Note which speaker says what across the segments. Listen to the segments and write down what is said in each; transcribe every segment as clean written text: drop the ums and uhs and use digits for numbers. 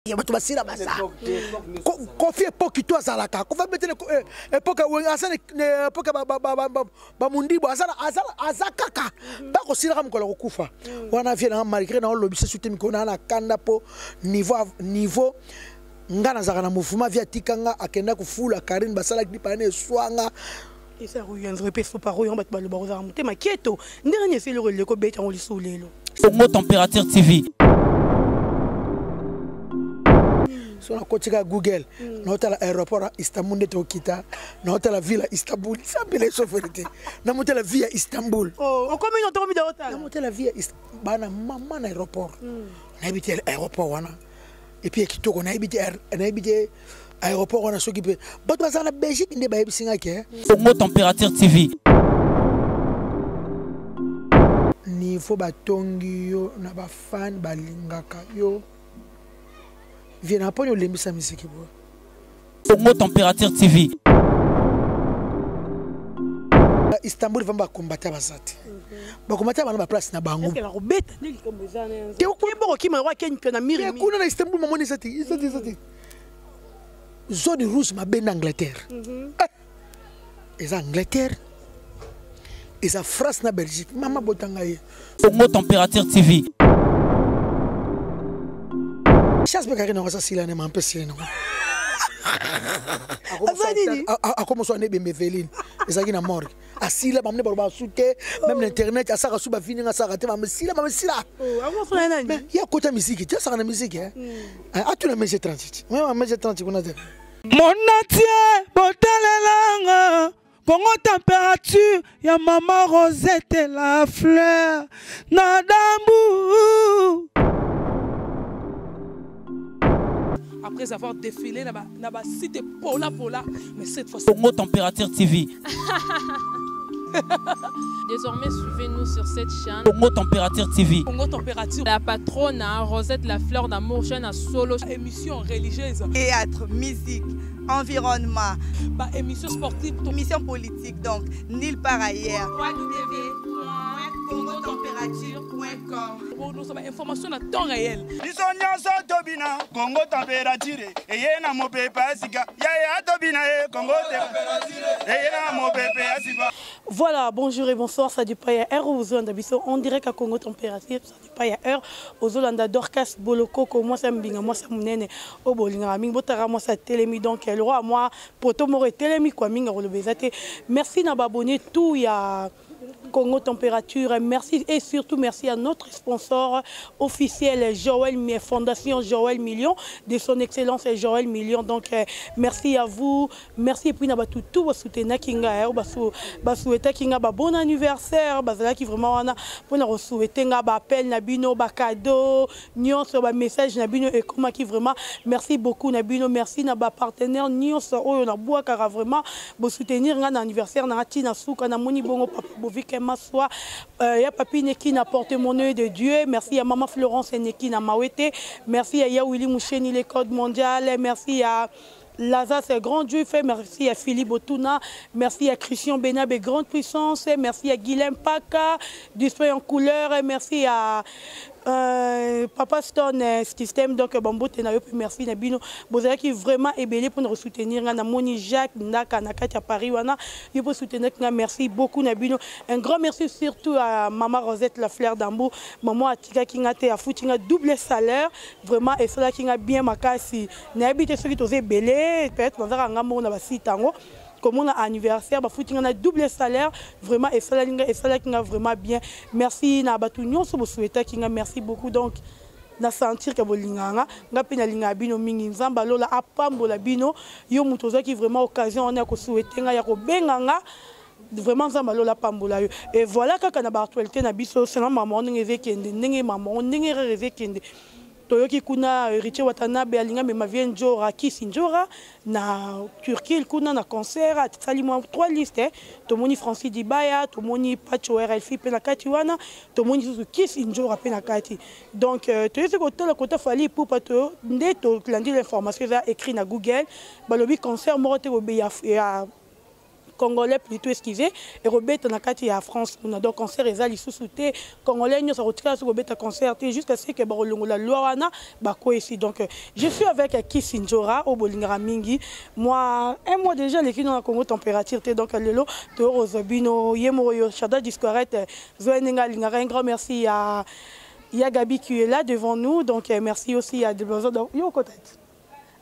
Speaker 1: Ya bato basila baza Koffi epoki to azalaka Koffi abetele eh, epoke aza epoke bamundibo aza kaka mhm. bakosilaka mokolo kokufa mhm. wana vie nanga malgré na olobisa su te mikolo naa na kanda mpo niveau niveau nga nazalaka na mouvement vie atika nga akenda kofula Karine basalaki lipana eswanga
Speaker 2: eza ruyanzre mpe sopa royo bato baloba kozala motema kieto ndenge nini esili eloko eleko obeta yango lisusu lelo.
Speaker 3: Congo Temperature TV.
Speaker 1: So nakoti kaka Google, naotala aéroport ya Istanbul nde tokita, naotala ville ya Istanbul, sambela esofeli te, namotala ville ya Istanbul.
Speaker 2: Oh, okomi no tokomi daotala.
Speaker 1: Namotala ville ya bana mama na aéroport. Nayebi te aéroport wana. Et puis ya kitoko nayebi te nayebi te aéroport wana soki mpe bato bazala na Belgique nde bayebisi nga ke
Speaker 3: Congo Temperature TV.
Speaker 1: Niveau batongi yo na bafan balingaka yo vie na mponi olembisa miziki boye.
Speaker 3: Congo Temperature TV.
Speaker 1: Istanbul vamba bakombata baza te bakombata bana baplace na bango kuna na Istanbul mamoni eza te eza te eza te zone rouge mabe na Angleterre mhm. eh, eza Angleterre eza France na Belgique mama botanga ye.
Speaker 3: Congo Temperature TV.
Speaker 1: Chasse mpe kaka nango asasila ne mampe sila nango akomoswa nde ebembe Eveline ezalaki na morgue asila bamne baloba asu te même na internet asaka su bavini nga asaka te bamesila bamesila ye akota misiki te asaka na misiki atuna mege 30 meme mege 30 kuna te
Speaker 4: Monatie botalelanga Congo température ya maman Rosette la fleur na dambu.
Speaker 5: Après avoir défilé na ba, na ba site pola pola, mais cette fois
Speaker 3: Congo Température TV.
Speaker 6: Désormais, suivez-nous sur cette chaîne.
Speaker 3: Congo Température TV.
Speaker 5: Congo Température.
Speaker 6: La patronne, hein, Rosette la fleur d'amour, chaîne à solo.
Speaker 5: Émission religieuse.
Speaker 7: Théâtre, musique, environnement.
Speaker 5: Bah, émission sportive.
Speaker 7: Émission politique, donc, nulle part ailleurs. www.congotemperature.com
Speaker 5: Pour nous, information à temps réel.
Speaker 8: Biso nyonso tobina Congo Température eye na mopepe ya sika yaya tobina ye Congo eye na mopepe ya sika.
Speaker 2: Voilà, bonjour et bonsoir, ça dépend ya heure ozolanda biso en direct à Congo Température, ça dépend ya heure ozolanda Dorcas Bolokoko, mwasi ya mbinga, mwasi ya monene oyo bolingaka mingi, botaka mwasi atelemi donc le roi mwa poto moko etelemi kwa mingi akoloba eza te. Merci na ba abonnés tout ya Congo Température, merci et surtout merci à notre sponsor officiel Joël Fondation Joël Million de son excellence Joël Million. Donc euh, merci à vous, merci et puis na batu tout ba soutenir kinga eh, ba sou ba souhaiter kinga ba bon anniversaire, bazalaki vraiment wana pona ko souhaiter nga ba appel na bino ba cadeau, nyonso ba message na bino ekomaki vraiment merci beaucoup na bino, merci na ba partenaire nyonso oyo na bwakaka vraiment bo soutenir nga na anniversaire na nga tina suka na moni bongo papa Bovike Maswa euh, ya papi Neki na porte-monnaie de Dieu, merci à maman Florence Neki na Mawete, merci à ya Willy Moucheni les codes mondial, merci à Lazare, c'est grand Dieu fait. Merci à Philippe Otuna. Merci à Christian Benabe, grande puissance. Merci à Guilhem Paka, display en couleur. Merci à euh, Papa Stone euh, système. Donc, Bambo Tenayo, merci Nabino. Bozalaki vraiment ebele pour nous soutenir. Na moni Jacques Ndaka, na kati ya Paris wana. Yo pour soutenir. Merci beaucoup Nabino. Un grand merci surtout à Maman Rosette la fleur d'Ambo. Maman atika kinga te afuti nga double salaire. Vraiment, et cela kinga bien makasi. Nayebi te soki toza ebele peut-être nazalaka nga moko na basite yango komona anniversaire bafuti nga na double salaire vraiment esalaki nga esalaki nga vraiment bien merci na bato nyonso bosouhaitaki nga merci beaucoup donc na sentir ke bolingaka nga nga mpe nalingaka bino mingi nzambe alola apambola bino yo moto ozwaki vraiment occasion wana ya kosouhaite nga ya kobenga nga vraiment nzambe alola apambola yo et voilà kaka na baactualité na biso sena mama ndenge ezekende ndenge mama ndenge erreur ezekende Toyoki kuna Heritier Watanabe alinga mema vie Ndjora Kisi Ndjora na Turquie kuna na concert asali mwa trois listes tomoni Francis Dibaya tomoni Pacho RLF pe na kati wana tomoni susu Kisi Ndjora pe na kati donc euh, toyesi kotala kota Fally Ipupa to nde tolandi l'information eza écrit na Google balobi concert moko te bobe ya, ya. Congolais plutôt, excusez, ekobeta na kati ya France kuna. Donc concert eza lisusu te, Congolais nyonso akotikala soki kobeta concert te jusqu'à ce que bakolongola loi wana bakwesi. Donc je suis avec Kisi Njora oyo bolingaka mingi. Moi, un mois déjà aleki no na Congo Température te. Donc lelo toyokozwa bino ye moko yo Shada Discorette zoya ndenge alingaka. Un grand merci ya ya Gabi qui est là devant nous. Donc merci aussi à Deblozo. Donc yo kotati.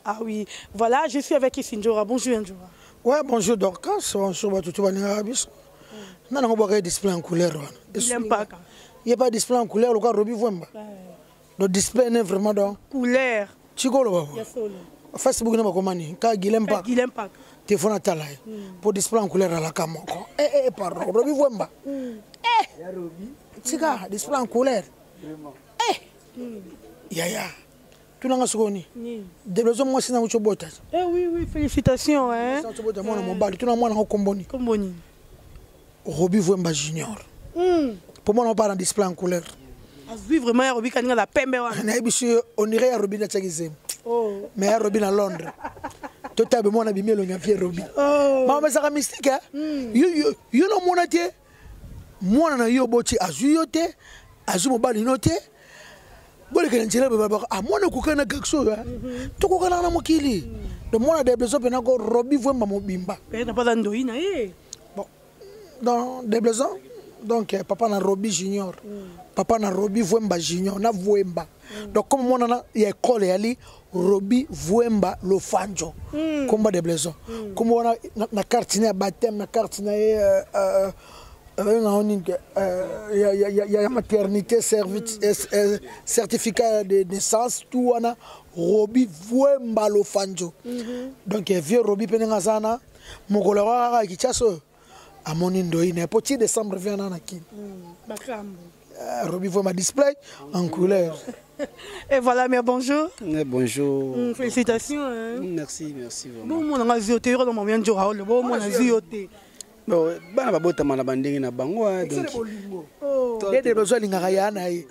Speaker 2: Ah oui, voilà, je suis avec Kisi Njora. Bonjour Njora.
Speaker 1: Ouais, bonjour Dorcas, bonjour bato balingaka biso. Nga nango bwaka ye display en couleur wana.
Speaker 2: Mpaka.
Speaker 1: Ye pas display en couleur lokola Robi Vwemba. Donc display ne vraiment donc.
Speaker 2: Couleur.
Speaker 1: Tikolo babo.
Speaker 2: Ya solo.
Speaker 1: Facebook na bakomani ka Guilhem Mpaka.
Speaker 2: Guilhem Mpaka.
Speaker 1: Téléphone atala ye. Pour display en couleur alaka moko. Eh eh pardon, Robi Vwemba. Eh. Tika display en couleur. Eh. Yaya. Tunanga sokoni. Deblozo mwasi na ucho bota.
Speaker 2: Eh oui oui, félicitations hein.
Speaker 1: Mwasi bota mwana mobali, tuna mwana ngo komboni.
Speaker 2: Komboni.
Speaker 1: Robi Vwemba Junior. Pour moi on parle en display en couleur.
Speaker 2: Azui vraiment ya Robi kaninga la pembe wana.
Speaker 1: Na yebi si on dirait ya Robi na tchakizem.
Speaker 2: Oh.
Speaker 1: Mais ya Robi na Londres. Tota be mwana bimelo nya vie Robi.
Speaker 2: Oh.
Speaker 1: Mama saka mystique hein. Yo yo yo no mona te. Mwana na yo boti azui yo te. Azui mobali no te. Bolekela nzela boye balobaka ah mwana okokani na garçon oyo tokokana na mokili. Donc mwana Deblezo mpena ko Robi Vwemba mobimba.
Speaker 2: Peut-être pas ndoi na ye.
Speaker 1: Bon, donc Deblezo donc papa na Robi Junior. Papa na Robi Vwemba Junior na Vwemba. Donc comme mwana na ya école yali Robi Vwemba Lofanjo. Komba Deblezo. Comme wana na carte na baptême na carte na ye ya maternité, certificat de naissance, tout wana Robi Vwemba Lofanjo. Donc vieux Robi pene ngazana mokolo wa Kinshasa amoni ndoi na po ti décembre vient na Kin.
Speaker 2: Bakambo.
Speaker 1: Robi Vwemba display en couleur.
Speaker 2: Et voilà, mais bonjour.
Speaker 9: Eh, bonjour.
Speaker 2: Félicitations. Hein.
Speaker 9: Merci, merci vraiment.
Speaker 2: Bon, mon nga ziote, yo dans mon bien djora, le bon mon ziote.
Speaker 9: Bon, bana babotama na bandenge na bango, hein, donc.
Speaker 2: Oh.
Speaker 1: Dede bezo alingaka ya na ye.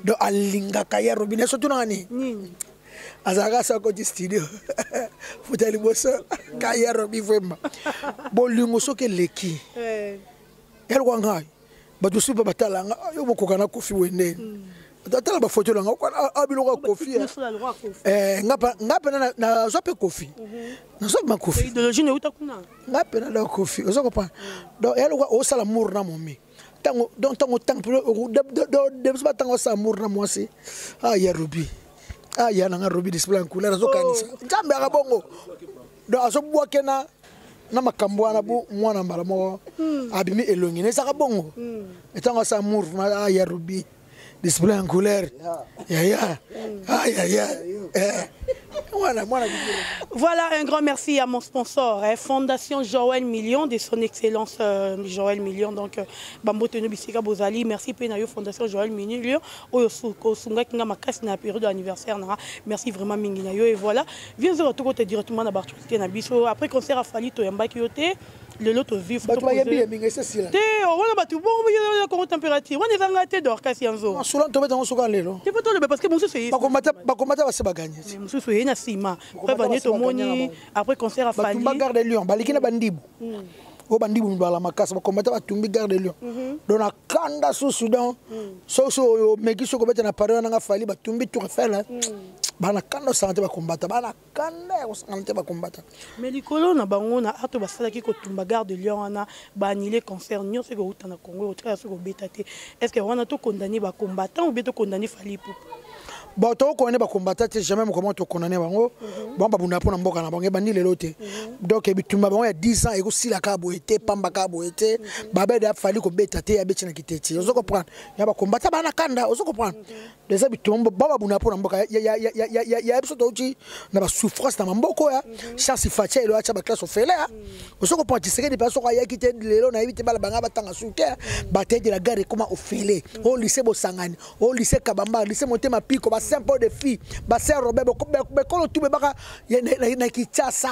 Speaker 1: Donc alingaka ya Robi na surtout nani?
Speaker 2: Nini?
Speaker 1: Azalaka sa koti studio. Futa liboso ka ya Robi Vwemba. Bolingo soki eleki. Ya lokwa ngai. Bato supa batala nga, yo bokoka na Kofi wende. Batala ba photo nga kwa a biloko ya Kofi. Eh nga pa nga pena na zwa pe Kofi. Na zwa ma Kofi.
Speaker 2: Idéologie ne uta kuna.
Speaker 1: Nga pena na Kofi. Ozo comprendre. Donc ya lokwa osala mour na momi. Tango donc tango tango de de tango sa mour na mwasi. Ah ya Robi. Ah ya na nga Robi display en couleur azo kanisa. Nzambe aka bongo. Donc azo bwake na na makambo wana bo mwana mbala moko abimi elongi na ezaka bongo. Etango sa mour ah ya Robi display en couleur. Ya ya. Ah ya ya. Voilà, voilà.
Speaker 2: Voilà, un grand merci à mon sponsor, hein, Fondation Joël Million, de son excellence Joël Million. Donc, Bambo Teno Bisika Bozali, merci Penayo, Fondation Joël Million, Oyo Sunga Kinga Makasi na période d'anniversaire. Merci vraiment Mingi Nayo. Et voilà, viens de retour directement dans Bartolité na biso. Après concert à Fally, Toyamba Kyote, le lot vif.
Speaker 1: Bato bayebi ye mingi, c'est sila.
Speaker 2: Te, wana bato, bon, bon, ya Congo température. Wana ezanga te Dorcas Yanzo.
Speaker 1: Non, souvent, tobe tango soka lelo.
Speaker 2: Te poto le parce que mosusu ye.
Speaker 1: Bakomata, bakomata ba se ba gagner.
Speaker 2: Mais mosusu ye na sima. Après vanie to moni, après concert à Fally.
Speaker 1: Batumba garde Lyon, baliki na bandibu. O bandibu ndwala makasa, bakomata batumbi garde Lyon. Donc na kanda sous Soudan. So so meki soko beta na pare na nga Fally batumbi tour Eiffel. Bana kanda sante ba kombata, bana kanda ya sante ba kombata.
Speaker 2: Mais likolo na bango na ato basalaki kotumba garde Lyon wana ba annuler concert nyonso ko uta na Congo otika so ko beta te. Est-ce que wana to condamner ba combattant ou bien to condamner Fally Ipupa?
Speaker 1: Bon, to condamner ba combattant te jamais comment to condamner bango. Bon ba bunda pona mboka na bango ba ni lelo te. Donc bitumba bango ya 10 ans eko sila ka boete pamba ka boete. Ba ba da Fally ko beta te ya beti na kiteti. Ozo comprendre. Ya ba combattant bana kanda, ozo comprendre. Déjà bitumba ba ba bunda pona mboka ya ya ya ya ya ya biso to na ba souffrance na mboka ya. Chance fatia elo acha ba classe ofele ya. Ozo comprendre Tshisekedi pa soko ya kite lelo na yebite bala banga batanga souke. Bataille de la gare comment ofele. Au lycée Bosangani, au lycée Kabamba, lycée Motema Piko, ba Saint-Paul de Filles, ba Saint-Robert, bekolo tout baka ya na Kinshasa.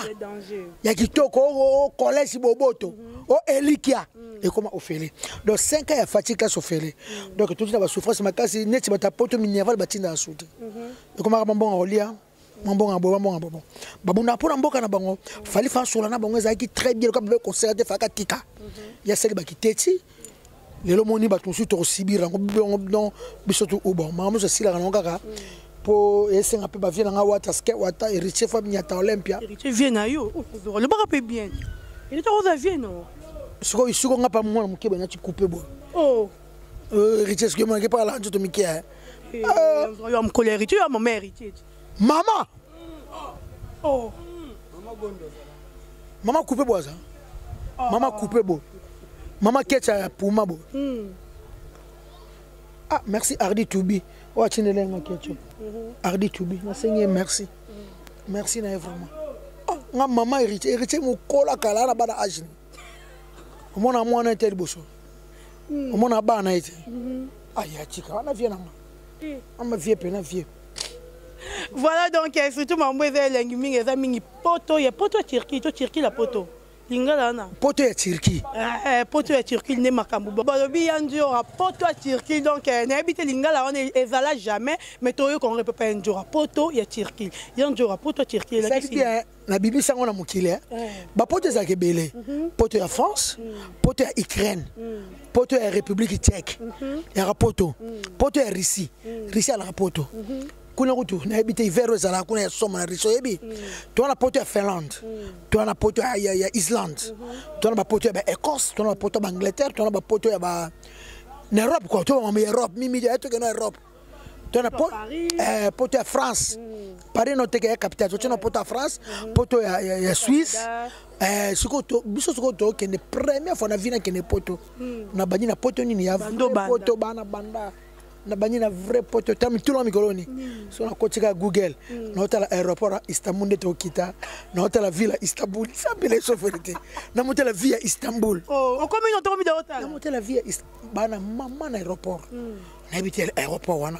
Speaker 1: Ya kitoko au collège Boboto, au Elikia et comment ofele. Donc 5 ans ya fatigue classe ofele. Donc tout ça ba souffrance makasi neti ba tapoto minerval batinda na soude. Et comment ba mbongo olia. Mwa mbongo ya boye, mwa mbongo ya boye. Bon, babundaka mpo na mboka na bango. Fally fa asola na bango, ezalaki très bien. Lokola babe concert te, faka tika ya sali bakiteti. Lelo moni bato mosusu tokosibir yango bongo. Non, biso tu bon, makambo mosusu esilaka nango kaka mpo esenga mpe bavie na nga. Wata ske wata Héritier fa minyata Olympia.
Speaker 2: Héritier vie na yo, olobaka mpe bien, Héritier oza vie no.
Speaker 1: Sikoyo, sikoyo nga mpa mwana moke boye nati coupe boye.
Speaker 2: Oh.
Speaker 1: Héritier soki emonaki mpo alaka nzoto mike.
Speaker 2: Yo mokolo Héritier, yo mama Héritier.
Speaker 1: Mama.
Speaker 2: Oh.
Speaker 1: Mama coupe boye aza mama coupe boye, mama kecha ya puma boye. Ah, merci Ardi Tubi oyo atindeli nga ketchup. Ardi Tubi, nasengi ye merci, merci na ye vraiment. Oh, nga mama Héritier, Héritier mokolo akala na bana age omona mwana ete liboso omona bana ete aya tika wana vie nanga ama vie pena vie.
Speaker 2: Voilà, donc surtout mambo eza elengi mingi, eza mingi poto ya poto ya Turquie to Turquie la poto lingala wana.
Speaker 1: Poto ya Turquie.
Speaker 2: Poto ya Turquie nde makambo balobi ya Nzora, poto ya Turquie. Donc nayebi te lingala wana ezala jamais, mais toyoka yango epepa ya Nzora, poto ya Turquie, ya Nzora, poto ya Turquie.
Speaker 1: Ezali bien, nabimisi yango na mokili. Bapoto ezalaka ebele: poto ya France, poto ya Ukraine, poto ya République tchèque yaka poto, poto ya Russie. Russie alaka poto kuna kutu nayebi te hiver oyo ezalaka kuna ya somo na Russie. Oyebi, toza na poto ya Finlande, toza na poto ya Islande, toza na bapoto ya baÉcosse, toza na bapoto ya baAngleterre, toza na bapoto ya ba na Europe quoi, to bamama ya Europe mimi ya tokende na Europe. Toza na poto ya France, Paris no teke ya capitale. Totie na poto ya France, poto ya Suisse. Sikoyo biso sikoyo tokende première fois na vie nakende poto, na bandi na poto nini ya poto bana banda na bandi na vrai poto ta mituna mikolo ni so nakoti kaka Google, naotala aéroport ya Istanbul nde tokita, naotala ville ya Istanbul sambela esofeli te, namotala ville ya Istanbul. Namotala ville ya bana mama na aéroport. Nayebi te aéroport wana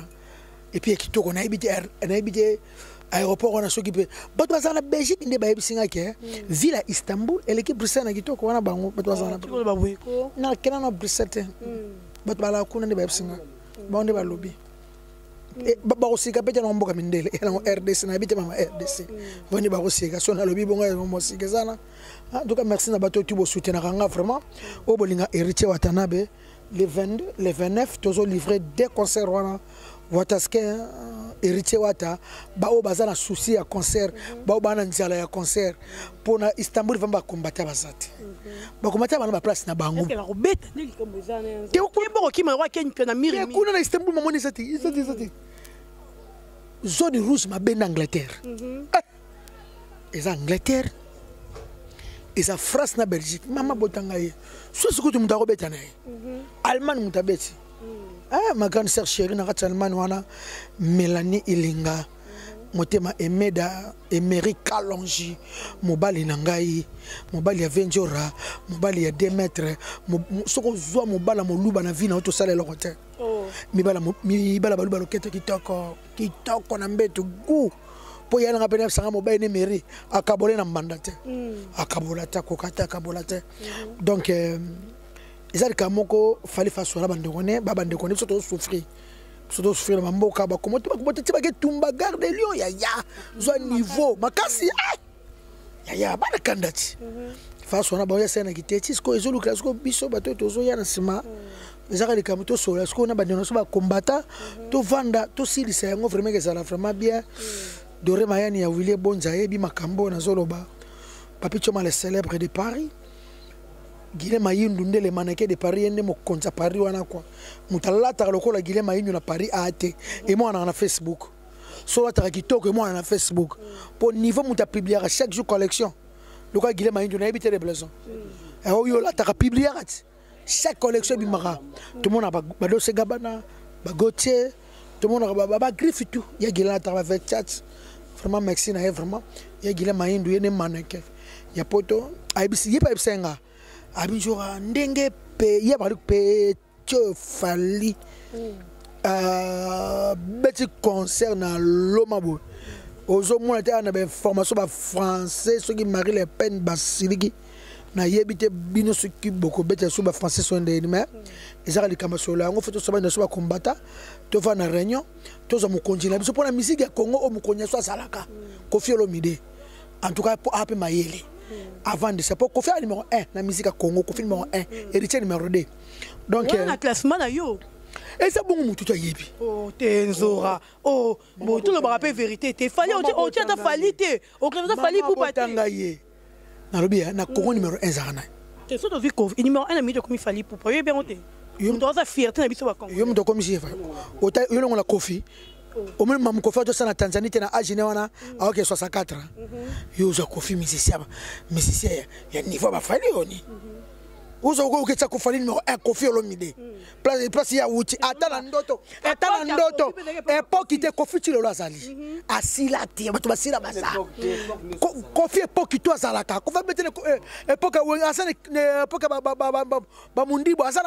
Speaker 1: et puis ya kitoko, nayebi te, nayebi te aéroport wana. Soki mpe bato bazala na Belgique nde bayebisi nga ke ville ya Istanbul eleki Bruxelles na kitoko wana. Bango bato bazala nakenda na Bruxelles te, bato balaka kuna nde bayebisi nga. Bango nde balobi bakosika mpe te nango mboka mindele yango RDC. Nayebi te mama RDC bango nde bakosika so nalobi bongo mosika eza na. En tout cas, merci na bato oyo bosoutenaka nga vraiment, oyo bolinga Héritier Watanabe. Le 22, le 29, tozo livrer deux concerts wana Wataske Héritier Wata. Baoyo baza na souci ya concert, baoyo baa na nzala ya concert mpona Istanbul, vamba bakombata baza te, bakombata bana baplace na bango kuna na Istanbul. Mamoni eza te, eza te, eza te. Zone rouge mabe na Angleterre, eza Angleterre, eza France na Belgique. Mama botanga ye so sikutu moto akobeta na ye Allemagne, moto abeti. Ma grande sœur chérie na kati ya Allemagne wana, Mélanie Ilinga motema, Emeda Emery Kalongi, mobali na ngai, mobali ya Venjora, mobali ya 2 mètre. Soki ozwa mobala moluba na vie na yo, tosala eloko te. Mibala baluba loketo kitoko kitoko na mbeto gu mpo yalanga mpe nayebisanga mobali ne mairie akabole na mbanda te, akabola te, akoka te, akabola te. Donc eza likambo moko Fally fasola bandeko ne ba bandeko ne. Biso tozosouffrir, biso tozosouffrir na bamboka bakomo te, bakomo te ti baketumba gare de Lyon. Yaya zwa niveau makasi yaya bana kanda ti faso wana baoya sala na kite ti sikoyo ezolukela sikoyo biso bato oyo tozoya na nsima. Ezaka likambo tosola sikoyo na bandeko na biso bakombata, tovanda tosilisa yango vraiment, ezala vraiment bien. Dore Mayani ya Willie Bonza ayebi makambo oyo nazoloba. Papi Choma le célèbre de Paris, Guilem Mayindu nde le mannequin de Paris, ye nde mokonzi ya Paris wana kwa moto alataka lokola Guilem Mayindu na Paris aa te. Emwanaka na Facebook, so olataka kitoko emwana na Facebook mpo niveau moto apubliaka chaque jour collection lokola Guilem Mayindu nayebi te. De blason oyo olataka publiaka ti chaque collection ebimaka, tomona baDolce Gabbana, baGaultier, tomonaka bagriffe tout ya Guilem alataka bavechat. Vraiment merci na ye vraiment ya Guilem Mayindu, ye nde mannequin ya poto. Ayebisi ye mpe ayebisa ye nga abinjoka ndenge pe ye bali pe tio Fally beti concert na Loma boye. Ozomona te na bainformation bafrançais soki Marie Le Pen basiliki. Nayebi te bino soki bokobeta so bafrançais so ndeni, mais ezaka likambo solo yango. Fo tosoba nyonso bakombata, tova na réunion, tozwa mokonzi na biso mpo na misiki ya Congo. Oyo mokonzi na biso azalaka Kofi Olomide. En tout cas, mpo ape mayele avant de ça, mpo Kofi aza numéro 1 na musique ya Congo. Kofi numéro 1, Héritier numéro 2. Donc
Speaker 2: wana na classement na yo.
Speaker 1: Eza bongo, motu to ayebi.
Speaker 2: Oh te, Nzora, oh bon, tolobaka mpe vérité te. Fally, otia ata Fally te, okende ata Fally Pupa te.
Speaker 1: Botanga ye, nalobi ya na Congo numéro 1 ezalaka nani?
Speaker 2: Te, so tozwi Kofi numéro 1 na minute, okomi Fally Pupa. Oyebi yango te, moto aza fierté na biso Bakongo.
Speaker 1: Yo moto okomisi ye, yo longola Kofi. Omoni mamu Kofi atosala na Tanzanie te na age ne wana, aoke 64 ans. Yo ozwa Kofi, musicien ya niveau baFally oni, ozwa okoketisa koFally numéro 1, Kofi Olomide, place ya wuti ata na ndoto, ata na ndoto epoki te. Kofi ti lelo azali, asila te. Bato basila baza. Kofi epoki to azalaka. Kofi abetene époque, aza époque bamundibo, aza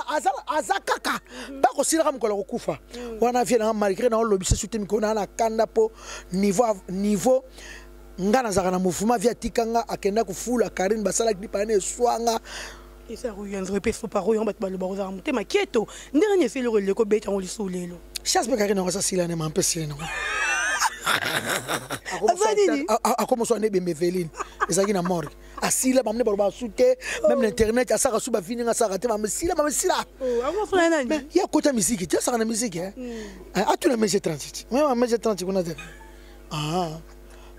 Speaker 1: kaka bakosilaka mokolo kokufa wana. Vie nanga, malgré na olobisa su te mikolo naa na kanda mpo niveau nga nazalaka na mouvement. Vie atika nga, akenda kofula Karine, basalaki lipana eswanga.
Speaker 2: Eza royanzoro mpe sopa royo. Bato baloba kozala motema kieto ndenge nini? Esi eloko eleko obeta yango lisusu lelo.
Speaker 1: Chasse mpe Karine yango asasila ne ma mpe sili nango.
Speaker 2: Aza nini?
Speaker 1: Akomoso ane ebembe Eveline ezalaki na morgue, asila. Bamne baloba asu te, même na internet asaka su bavi ndenge asaka te. Bamesila, bamesila.
Speaker 2: Akosala nani?
Speaker 1: Ye akota misiki te, asaka na misiki. Atuna mege 30, meme mege 30 kuna te.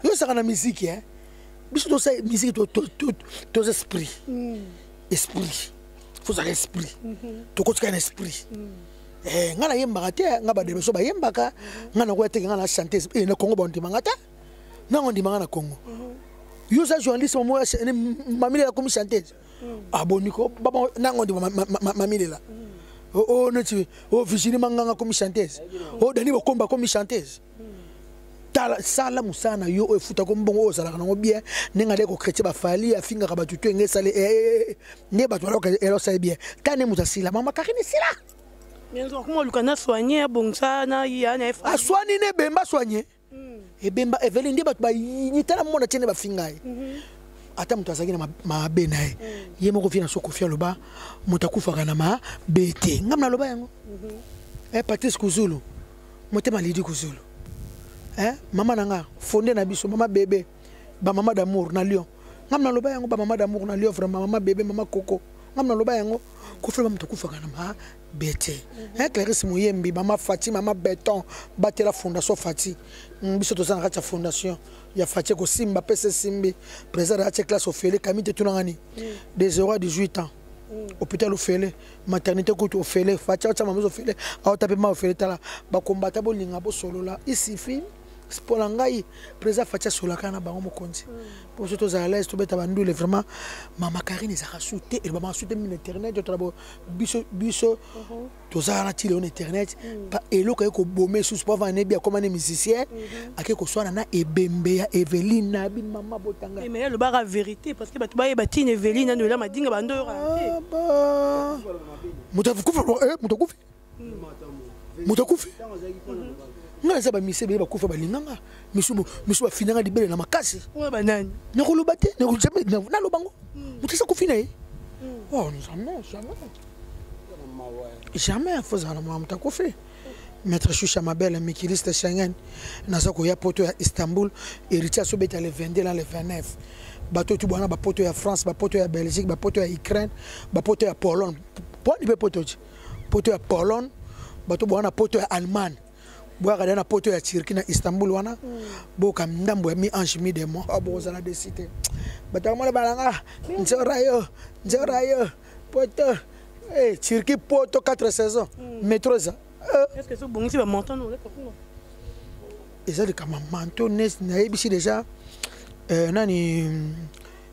Speaker 1: Yo osaka na misiki. Biso tosala misiki, toza esprit. Esprit, fozala esprit, tokotika na esprit. Ngai nayembaka te, ngai badebe so bayembaka. Ngai nakoya teke ngai na chanteuse na Congo, bandimanga te. Nango ndimanga na Congo. Yo oza journaliste, Mamilela komi chanteuse, aboniko nango ndima Mamilela o neti o Virginie Manganga komi chanteuse, o Dani Bokomba komi chanteuse. Tala, sala mosala na yo oyo efutaka mbongo oyo ozalaka nango bien. Ndenge ade kochrétien baFally afingaka bato to enge esali nde bato elosali bien. Ta nde moto asila, mama Karine esila.
Speaker 2: Kuma oluka na soigne, abongisa na ya na.
Speaker 1: Aswani ne ebemba, soigne ebemba Eveli nde bato bayini. Tala mona tie nde bafinga ye. Ata moto azalaki na mabe na ye, ye moko vi na so. Kofi aloba moto akufaka na mabe te. Ngam naloba yango. Patrice Kuzulu, motema Lidi Kuzulu, mama na nga, fonde na biso, mama bebe, bamama d'amour na Lyon. Ngam naloba yango, bamama d'amour na Lyon, vraiment, mama bebe, mama koko. Ngam naloba yango, Kofi aloba moto akufaka na mabe te. Clarisse Moyembi, mama Fati, mama Beton, batela fondation Fati. Biso toza na kati ya fondation ya Fati, ekosimba pesa esimbi. Président atie classe ofele kami te, tunanga ni de 0 à 18 ans, hôpital ofele, maternité kutu ofele. Fati aotia mama ofele, aota mpe ma ofele. Tala, bakombata bolinga bosolola isifi mpo na ngai. Président Fati asololaka na bango, mokonzi, mpo biso tozala l'aise, tobeta bandule. Vraiment, mama Karine ezalaka su te, elobamaka su te mine internet. Otala biso, biso tozala na ti lelo na internet. Eloko aye koboma esusu mpo avant nebi akóma ne musicien, ake koswana na ebembe ya Eveline na abi mama botanga.
Speaker 2: Mais alobaka vérité parce que bato bayeba ntina Eveline nano ela madinga bando oyoka te.
Speaker 1: Moto akufi, moto akufi, moto akufi. Ngai naza bamise ebele bakufa, balinganga misu bafinanga libele na makasi.
Speaker 2: Oyo banani?
Speaker 1: Nakoloba te, naloba ngo moto esi akufi na ye. Oh, jamais, jamais, jamais. Fozala na mwana moto akufi. Maître Shusha Mabele, mikiliste Schengen, naza koya poto ya Istanbul. Héritier asobeta le 22 na le 29. Bato tu bwana, bapoto ya France, bapoto ya Belgique, bapoto ya Ukraine, bapoto ya Pologne, poni mpe poto ti poto ya Pologne, bato bwana poto ya Allemagne, boyaka da na poto ya Turquie na Istanbul wana. Boyoka ndambo ya mi ange mi démon, bokozala desi te. Bato yakomona balanga nzora yo, nzora yo poto. Hey, Turquie poto 4 saisons, métro eza.
Speaker 2: Est ce que sobongisi bamanteau no oleka kuna?
Speaker 1: Eza likambo ya manteau. Nayebisi déjà nani,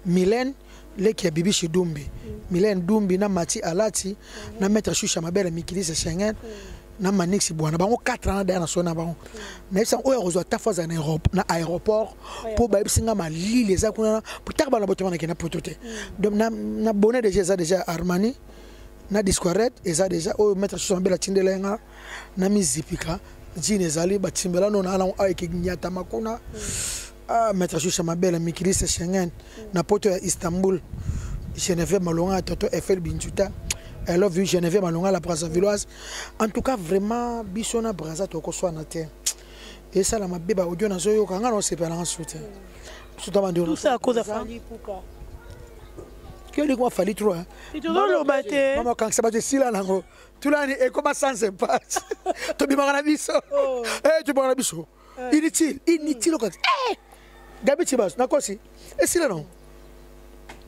Speaker 1: Milene leki ya Bibishi Dumbi, Milene Dumbi na Mati Alati na maître Shusha Mabele, mikilise Schengen, na Manix Bwana, bango 4 ans daya na so na bango. Nayebisa oyo akozwa ta fo aza na aéroport mpo bayebisi nga malili eza kuna taka bana botema nakenda poto te. Donc na bonnet déjà eza déjà Armani na disquaret eza déjà oyo maître Shusha Mabele atindela ye nga na mizipika jine ezali batimbela no na alango awa ekenyatama kuna. Ah, maître Shusha Mabele, mikilise Schengen, na poto ya Istanbul. Geneviève Malonga Toto Eiffel Binjuta. I love you Geneviève Malonga la Brazzavilloise. En tout cas vraiment biso na Brazza toko swana te. Esala mabe ba audio nazoyoka nga na osepela nga su te. Biso to bandi
Speaker 2: Tout ça à cause ya Fally Ipupa.
Speaker 1: Keli kwa Fally trop hein.
Speaker 2: Tozoloba te.
Speaker 1: Mama kangisa bato esila nango. Tulani ekoma sans impact. Tobimaka na biso.
Speaker 2: Oh.
Speaker 1: Eh tobimaka na biso. Inutile, inutile okangisa. Eh Gabi Chibas, nakosi. Esila nango.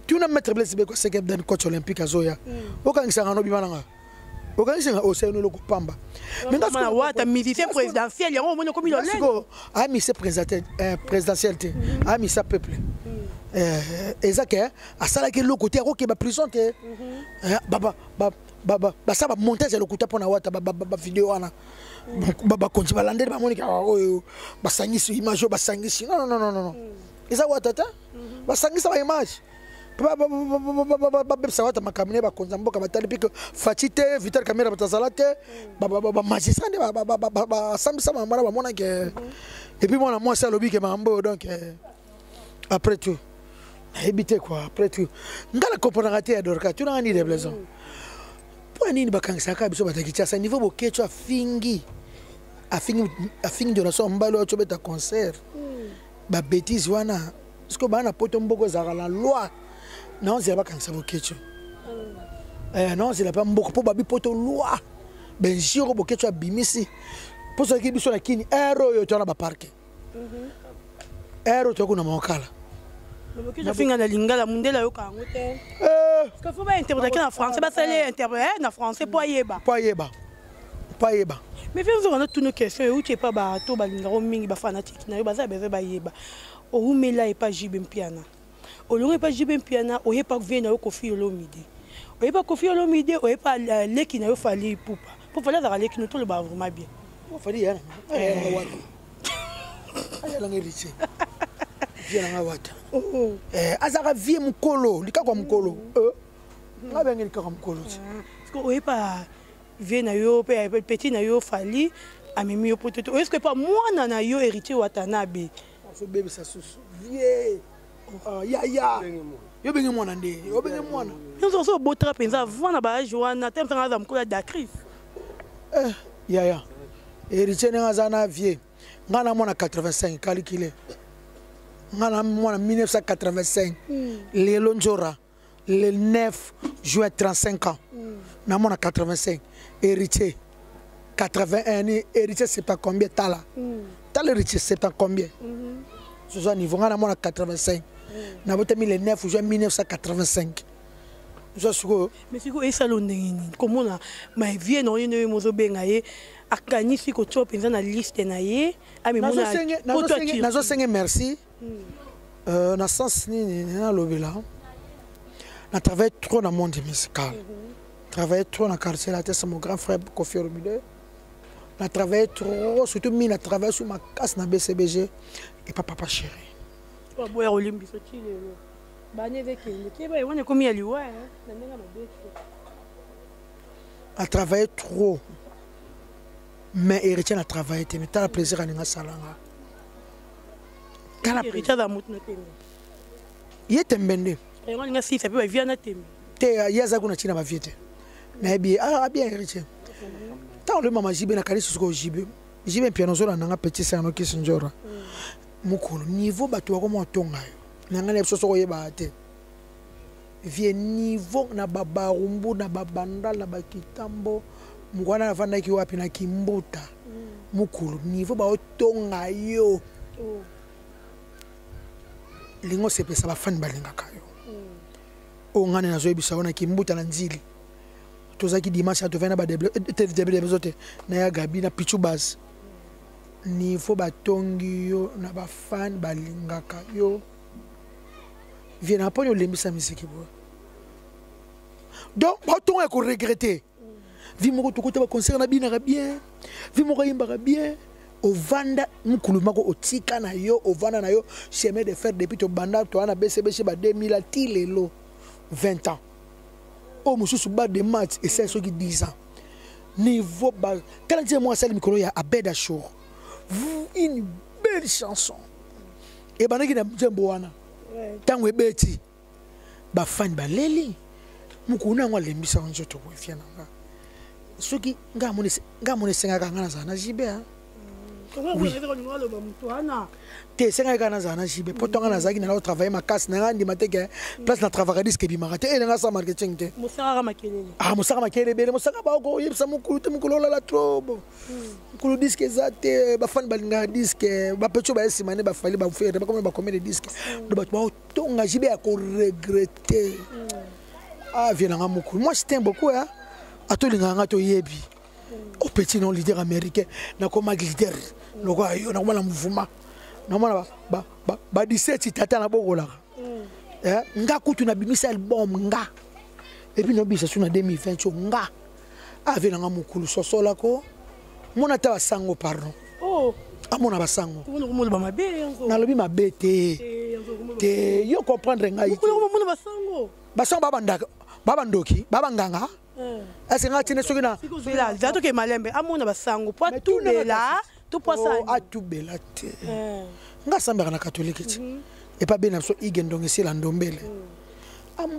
Speaker 1: Tuna maître Blaise Beko seke dan coach olympique azoya. Okangisaka no bima nanga. Okangisaka oseno eloko pamba.
Speaker 2: Mais nga sikoyo wata musicien présidentiel yango omoni okomi lolenge.
Speaker 1: Sikoyo aya musicien présidentiel présidentiel te. Aya musicien peuple. Eza ke asalaki eloko te akokeba prison te. Basala ba montage ya lokuta mpona wata ba video wana. Bakonzi balandeli bamoni kaka oyo basangisi image oyo basangisi. Non non non non non. Eza wata te. Basangisa ba image. Babebisa wata makambo ne bakonzi ya mboka batali mpe Fatshi te, Vital Kamerhe bato azala te, bamagistrat nde basambisa makambo wana bamonaki. Et puis mwana mwasi alobi ke makambo oyo donc après tout nayebi te quoi. Après tout nga na comprenaka te ya Dorka tunanga nini Blaison mpo na nini bakangisaka biso bato ya Kinshasa niveau Boketshu afingi afingi afingi donation mbali oyo tobeta concert ba bêtise wana parce que bana poto mboko ezalaka na loi naozela bakangisa Boketshu naozela mpe mboko mpo babi poto loi benjiro Boketshu abimisi mpo soki biso na kini ere oyo towana baparke ere oyo toyaki na mokala
Speaker 2: Boketshu afinga na lingala mundele ayoka yango te. Parce que faut bainterpréter na français, basali interprète na français mpo ayeba.
Speaker 1: Mpo ayeba, mpo ayeba.
Speaker 2: Mais viens nzoka natuna question euti epa bato balingako mingi, bafanatike na yo baza besoin bayeba. Oumela epa JB Mpiana, olongo epa JB Mpiana, oyepa vie na yo Koffi Olomide, oyepa Koffi Olomide, oyepa leki na yo Fally Ipupa, mpo Fally azalaka leki no toloba vraiment bien.
Speaker 1: Fally yana wata ayalanga héritier vie nanga wata azalaka vie mokolo likako ya mokolo nga benge likako ya mokolo ti.
Speaker 2: Oyepa vie na yo mpe petit na yo Fally amemi yo poto te, oyeske pa mwana na yo héritier Watanabe.
Speaker 1: Ozobebisa susu vie yaya yo benge mwana nde yo benge mwana.
Speaker 2: Nyonso oso obotaka mpenza avant na baage wana te mpenza aza mokolo ya dacris.
Speaker 1: Yaya héritier ndenge aza na vie nga na mwana 85 calcule nga na mwana 1985 lelo nzora le 9 juin 35 ans na mwana 85 héritier 81 ni héritier c'est pas combien tala tala héritier c'est pas combien soza niveau nga na mwana 85 nabotami le 9 juin 1985 oza sikoyo.
Speaker 2: Mais sikoyo esala ndenge nini komona ma vie na oyo nde mozobenga ye akanisi kotia mpenza na liste na ye?
Speaker 1: Nazosenge merci na sens nini nalobela. Na travaille trop dans le monde musical, travaille trop dans quartier la c'est mon grand frère Koffi Olomide. Na travaille trop, surtout mi na travaille sur ma casse na BCBG et pas papa chéri.
Speaker 2: Boya olimbiso ti lelo bani ezekende keba wana ekomi ya liwa na ndenge mabe.
Speaker 1: A travaillé trop mais héritier na travaillé te, mais tala plaisir aninga salanga
Speaker 2: tala héritier aza motu na tembe.
Speaker 1: Ye tembe nde.
Speaker 2: Yango alinga sisa mpe bavia na tembe.
Speaker 1: Te, ye aza kuna ntina bavie te, nayebi ye abien héritier. Ntango lobi mama JB nakanisi sikoyo JB JB Mpiano ozolanda nga petit sano kisi njora mokolo niveau bato bakoma otonga yo na ngai na biso soko oyebaka te vie niveau na babarumbu na babandal na bakitambo moko wana navandaki wapi na kimbuta mokolo niveau baotonga yo lingo osepesa bafani balingaka yo. Oyo ngai nde nazoyebisa yo na kimbuta na nzili tozalaki dimanche tovai na badebezo te na ya Gabi na Pichu Base niveau batongi yo na bafani balingaka yo vie na mponi olembisa misiki boye donc batonga ya koregrete vie moko tokota baconcert na binaka bien vie moko ayimbaka bien ovanda mokulu moko otika na yo ovanda na yo chemin de fer depuis tobanda toa na BCBC ba 2000 ti lelo 20 ans oyo mosusu ba de match esali soki 10 ans niveau ba tala ntina moko asali mikolo ya Abed Achour une belle chanson ebandaki na nzembo wana ntango ebeti. Bafani baleli mokolo na yango alembisaka nzoto boye fia na nga. Soki nga amoni esengaka nga nazala na JB.
Speaker 2: Oui.
Speaker 1: Te, esengaki kaka nazala na JB mpo ntonga nazalaki nala kotravaille makasi na ngai, ndima te ke place na travaillaka disque ebimaka te, elenga sa marketing te.
Speaker 2: Mosaka makelele.
Speaker 1: Ah, mosaka makelele ebele, mosaka baoko oyebisa mokulu te, mokulu olala trop bon, mokulu disque eza te. Bafani balingaka disque, bapetio baye nsima nde bafali bafere bakomi bakomi de disque do bato baotonga JB ya koregrete. Ah, vie nanga mokulu, moi je tiens beaucoup hein, atolingaka nga toyebi au petit non leader américain, nakomaki leader lokola yo, nakoma na mouvement, namona ba 17 tata nabokolaka nga kutu nabimisa album nga et puis nobisa su na 2020 oyo nga ave nanga mokulu sosolako mona ata basango, pardon.
Speaker 2: Oh.
Speaker 1: Amona basango.
Speaker 2: Komona mabe yango.
Speaker 1: Nalobi mabe te te, yo comprendre ngai.
Speaker 2: Komona basango.
Speaker 1: Basango babandaka, babandoki, babanganga, ese nga tine soki na
Speaker 2: Zela, zela, toke malembe. Amona basango po atubela to po asala.
Speaker 1: Oh, atubela te. Nga asambaka na katolike ti epa be na biso ige ndongo esila ndombele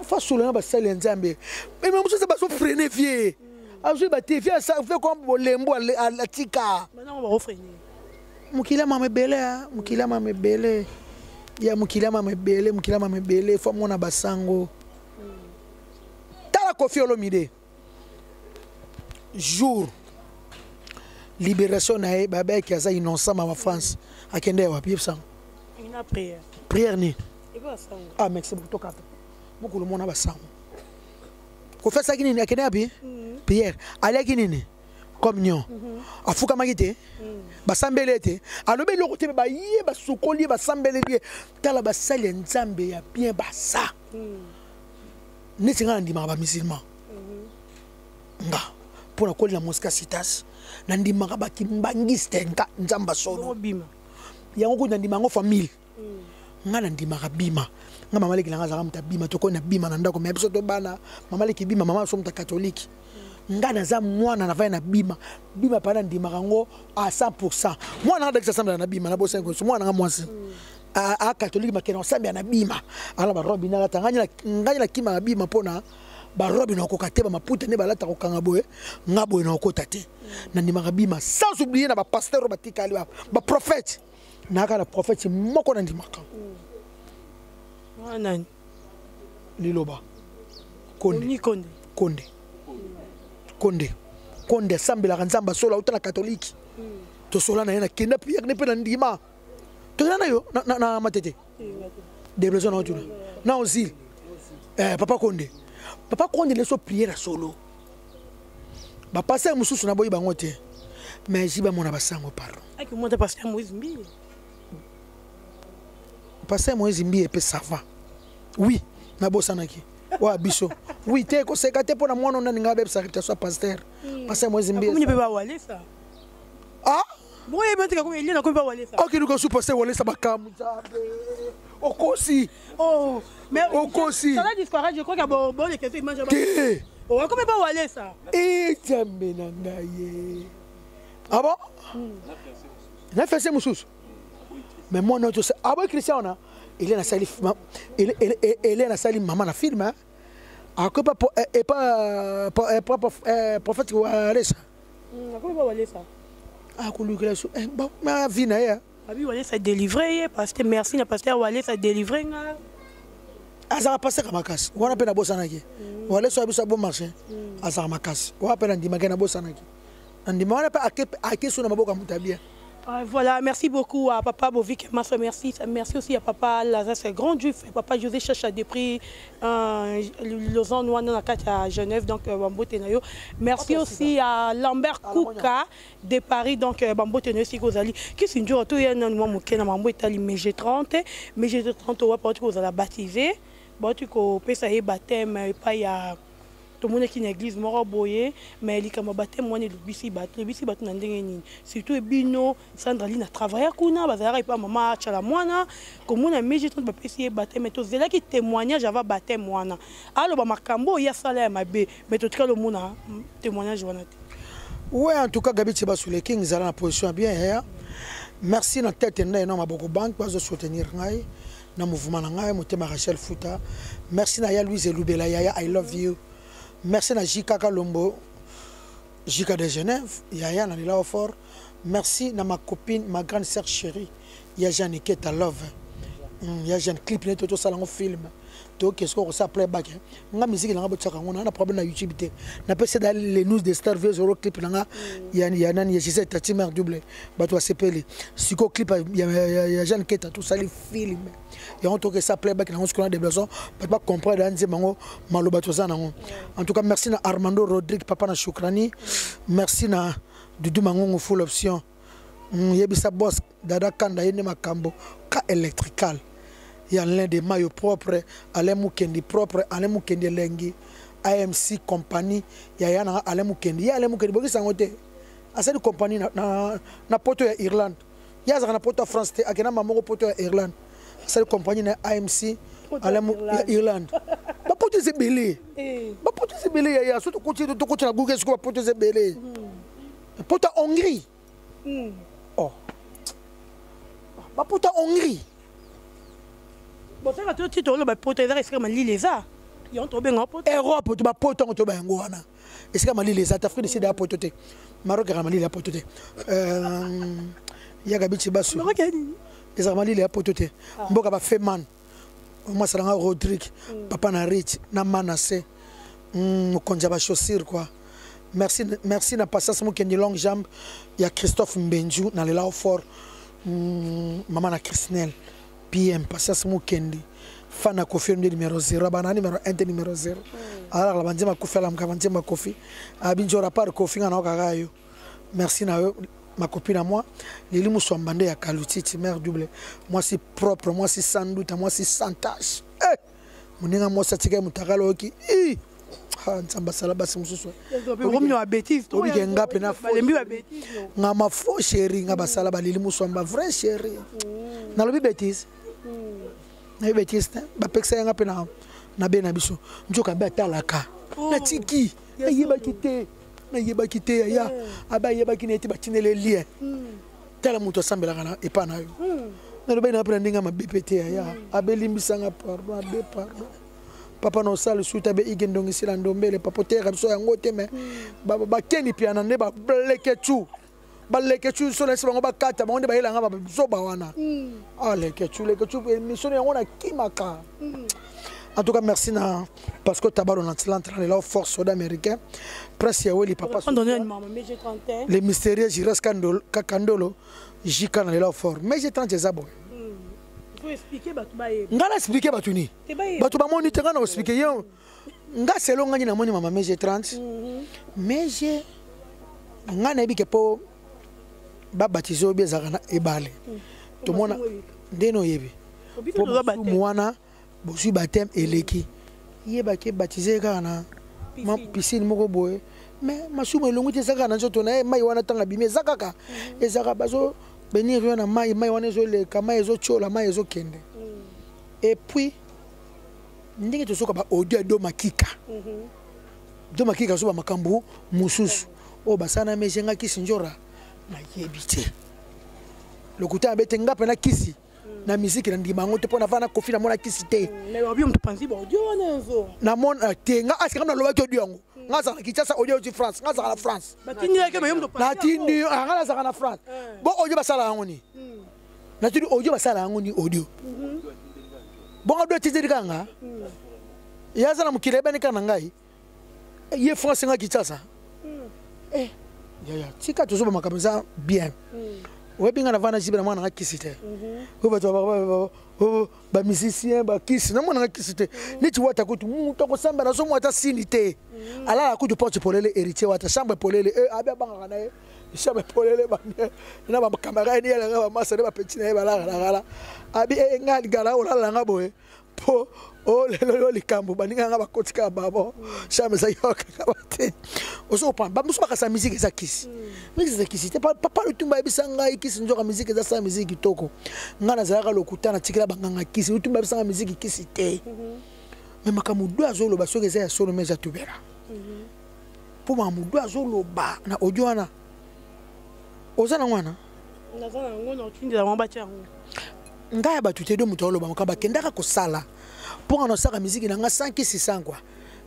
Speaker 1: fasolo na basali ya Nzambe, me mosusu bazofrene vie, azoyeba te vie vie kwa bolembo atika.
Speaker 2: Banango bakofrene.
Speaker 1: Mokili ya mama ebele, mokili ya mama ebele, ya mokili ya mama ebele, mokili ya mama ebele, fo amona basango. Tala Kofi Olomide, jour libération na ye, babeki aza innocent, mama France akende wapi? Yebisango.
Speaker 2: Ina prière.
Speaker 1: Prière nini?
Speaker 2: Eko basango.
Speaker 1: Ah, merci beaucoup. Tokata mokolo mona basango. Kofi asalaki nini? Akende wapi? Prière. Aliaki nini? Communion. Afukamaki te, basambeli ye te, alobi eloko te, me baye basukoli ye, basambeleli ye. Tala basali ya Nzambe ya bien baza neti ngai nandimaka bamusulman nga mpo nakoli na mosika citas, nandimaka bakimbangiste nga Nzambe solo.
Speaker 2: Bima.
Speaker 1: Yango kutu nandima yango famille nga nandimaka bima. Nga mama leki nanga azalaka moto abima, tokoi na bima na ndako, me biso tobana mama leki bima, mama so moto ya katholike, nga naza mwana navai na bima. Bima mpa nandimaka yango à 100. Mwana nga dakisa asambela na bima, nabosani koso mwana nga mwasi a catholique, makende osambela na bima, ala barobi nalata ngai nakima na bima mpona barobi nakoka te, bamaputa nde balata kokanga boye, nga boye nakokota te. Nandimaka bima sans oublier na bapasteur oyo batikali, baprophète. Nayaka na prophète moko nandimaka.
Speaker 2: Nani?
Speaker 1: Liloba Konde.
Speaker 2: Oni Konde.
Speaker 1: Konde, Konde, Konde asambelaka Nzambe asola, auta na katholike, tosola na ye, nakenda priere ne mpe na ndima tokenda na yo na Matete debleson na otuna na ozile. Papa Konde, papa Konde leso priere ya solo. Bapaster mosusu naboyi bango te, mais ji bamona basango, pardon.
Speaker 2: Aki monta pasteur Moïse Mbiye.
Speaker 1: Pasteur Moïse Mbiye mpe ça va, oui, nabosanaki oyo biso. Oui te, koseka te mpo na mwana nani ngai abebisa réputation ya pasteur, pasteur Moïse Mbiye.
Speaker 2: Akomi mpe ba Walesa.
Speaker 1: Ah.
Speaker 2: Boye betika ko Eliana akomi ba Walesa.
Speaker 1: Okiluka su pasteur Walesa, makambo Nzambe, okosi.
Speaker 2: Oh, mais
Speaker 1: okosi.
Speaker 2: Ça va disparaître, je crois qu'il y a bon bon les questions image.
Speaker 1: Te.
Speaker 2: Oh, akomi ba Walesa.
Speaker 1: E Nzambe na ngai ye, ah bon, na fese mosusu, mais mwana oyo tosa aboyi Christian wana Eliane asali mama na film akoki pa epa prophète Walesa.
Speaker 2: Akomi ba Walesa.
Speaker 1: Akolukela so ma vie na ye.
Speaker 2: Abi Walesa délivré ye, pasteur, merci na pasteur Walesa délivré nga.
Speaker 1: Azalaka pasteur makasi wana mpe nabosanaki. Walesa oyo biso ya bon marché azalaka makasi wana mpe nandimaki, nabosanaki, nandima wana mpe ake so na maboko ya moto ya bien.
Speaker 2: Voilà, merci beaucoup à papa Bovik Massa, merci. Merci aussi à papa Lazare, grand juif, et papa José Chacha depuis Lausanne, wana à Genève, donc bambote na yo. Merci aussi à Lambert Kouka de Paris, donc bambote na yo si kozali. Qui s'injure tout ya nan moi moke na mambo etali mais 30, mais 30 wa parti kozala baptisé. Bon tu ko pesa ye baptême et pas ya tomonaki na église moko boye, mais likambo baptême wana elobisi bato, elobisi bato na ndenge nini? Surtout ebino Sandra Lina travailla kuna, bazalaka epa mama Achala mwana komona meji 30 bapesi ye baptême. Tozelaki témoignage ava baptême wana, aloba makambo oyo asala ya mabe, mais totikali omona témoignage wana te.
Speaker 1: Ouais, en tout cas, Gabi Tchibasoule King, zala na position bien, hein. Merci na tête na na maboko banque bazo soutenir ngai. Na mouvement na ngai motema Rachel Futa. Merci na ya Louise Elubela yaya I love you. Merci na JK Kalombo JK de Genève yaya na lela fort. Merci na ma copine ma grande sœur chérie ya Jeanne Keta love. Ya Jeanne clip ne toto sala ngo film. To qu'est-ce qu'on ça playback. Nga musique na nga botsaka ngo na problème na YouTube te. Na pesa da les news de Star Vieux Zoro clip na nga ya ya nani ya Gisèle Tati mère double bato asepeli. Siko clip ya ya Jeanne Keta tout ça les film. Ya on toke ça playback na ngo siko na déplacement bato ba comprendre nze bango maloba toza nango. En tout cas merci na Armando Rodrigue papa na Shukrani. Merci na Dudu Mangongo full option. Yebisa boss Dada Kanda yende makambo ka électrical. Ya l'un des maillots propre, Alain Mukendi propre, Alain Mukendi elengi, AMC compagnie, ya ya na Alain Mukendi. Ya Alain Mukendi bokisa ngote. Asali compagnie na, na, na poto ya Irlande. Ya zaka na poto ya France te, akena mamoko poto ya Irlande. Asali compagnie na AMC Alain ya Irlande. Ba poto ze belé. Ba poto ze belé ya ya surtout koti to koti na Google siko ba poto ze belé. Poto Hongrie. Oh. Ba poto Hongrie.
Speaker 2: Bon ça to tito lo ba poto eza esika malili eza. Yo to benga poto.
Speaker 1: Europe to ba poto ngo to ba yango wana. Esika malili eza Afrique du Sud ya poto te. Maroc ya malili ya poto te. Ya gabichi basu.
Speaker 2: Maroc ya nini?
Speaker 1: Eza malili ya poto te. Mboka ba Feman. Moi salanga Rodrigue, papa na Rich, na Manassé. Mokonzi ba chaussures quoi. Merci merci na patience mokendi longue jambe ya Christophe Mbenju na lela fort. Maman na Chrisnel PM patience mokendi. Fan a confirmé numéro 0 bana numéro 1 numéro 0. Alors la banzema Kofi la mka Kofi. Abinjora par Kofi na kaka yo. Merci na yo ma copine à moi Lili Moussambande ya Kalutiti mère double. Moi c'est propre, moi c'est sans doute, moi c'est sans tache. Eh muninga moi satika mutakalo ki. Eh ah ntsamba sala basi mususu.
Speaker 2: Romeo a bêtise
Speaker 1: toi. Obi nga pena faux.
Speaker 2: Balembi ba bêtise.
Speaker 1: Nga ma faux chérie nga basala ba Lili Moussamba vrai chérie. Na lobi bêtise. Na bêtise hein ba peksa nga pena na be na biso. Njoka be atalaka. Na tiki. Na yeba kite. Na yeba kite ya. Aba yeba kineti ba tinele lien. Tala muto sambela na epa na yo. Na lobi na pena ndinga ma BPT ya. Abelimbisa nga pardon, abe pardon. Papa no sale suta be igendongi sila ndombele papa terre biso yango te mais ba ba keni piana ne ba blekechu. Ba lekechu so na bango ba kata bango nde ba yelanga ba zoba wana. Ah lekechu lekechu mission yango na kimaka. En tout cas merci na parce que tabaro na Atlante là force soda américain Prince Yaweli papa. Les mystérieux Jiras Kandolo Kakandolo Jika na là fort mais j'ai 30 zabo.
Speaker 2: Faut expliquer batu ba ye.
Speaker 1: Ngala expliquer batu ni. Batu ba moni te ngana expliquer yo. Nga selo ngani na moni mama mais j'ai 30. Mais j'ai ngana yebi ke po ba baptiser obi ezaka na ebale. To mona ndeno yebi. Po mwana bozui baptême eleki. Yeba ke baptiser kaka na ma piscine moko boye. Mais masumu elongo te ezaka na nzoto na ye mai wana tanga bimi ezaka kaka. Ezaka bazo benir yo na mai mai wana ezoleka mai ezotiola mai ezokende. Et puis ndenge tozoka ba audio ya do makika. Do makika zo ba makambo mususu. O basana mejenga kisi njora na yebi te. Lokuta abete nga pena kisi na musique na ndima ngo te pona vana Kofi na mona kisi te.
Speaker 2: Mais obi mtu panzi ba audio wana nzo.
Speaker 1: Na mona te nga aska na lobaki audio yango. Nga za Kinshasa audio du France, nga za la France.
Speaker 2: Batindi yake mais mtu panzi.
Speaker 1: Na tindi nga za na France. Bon audio basala yango ni. Na tindi audio basala yango ni audio. Bon audio tindi kanga. Ya za na mukile bani kana ngai. Ye France nga Kinshasa. Eh ya ya tika tozo ba makambo za bien. Oyebi nga na vana jibe na mwana nga kisi te. Oyo bato ba musicien ba kisi na mwana nga kisi te. Neti wata kutu mutu akosamba na somo ata sini te. Alala kutu porte polele héritier wata chambre polele eh abe bangaka na ye. Chambre polele ba na ba camarade ni yala ba masa ba petit na ye balala la. Abi eh nga ligala olala nga boye. Po oh lelo yo likambo baninga nga bakotika babo. Chambre za yo kaka te. Ozo pa ba musu bakasa musique eza kisi. Musique eza kisi te papa lutumba yebisa ngai kisi nzoka musique eza sa musique kitoko. Nga nazalaka lokuta na tikela banganga kisi lutumba yebisa nga musique kisi te. Mais makambo do azoloba soki eza ya solo mais tubera. Po makambo do azoloba na audio wana. Oza na wana?
Speaker 2: Naza na ngo na otindela bango batia yango.
Speaker 1: Ngai ya bato te do moto aloba makambo akendaka kosala mpo nga nasaka miziki na nga sankisi sankwa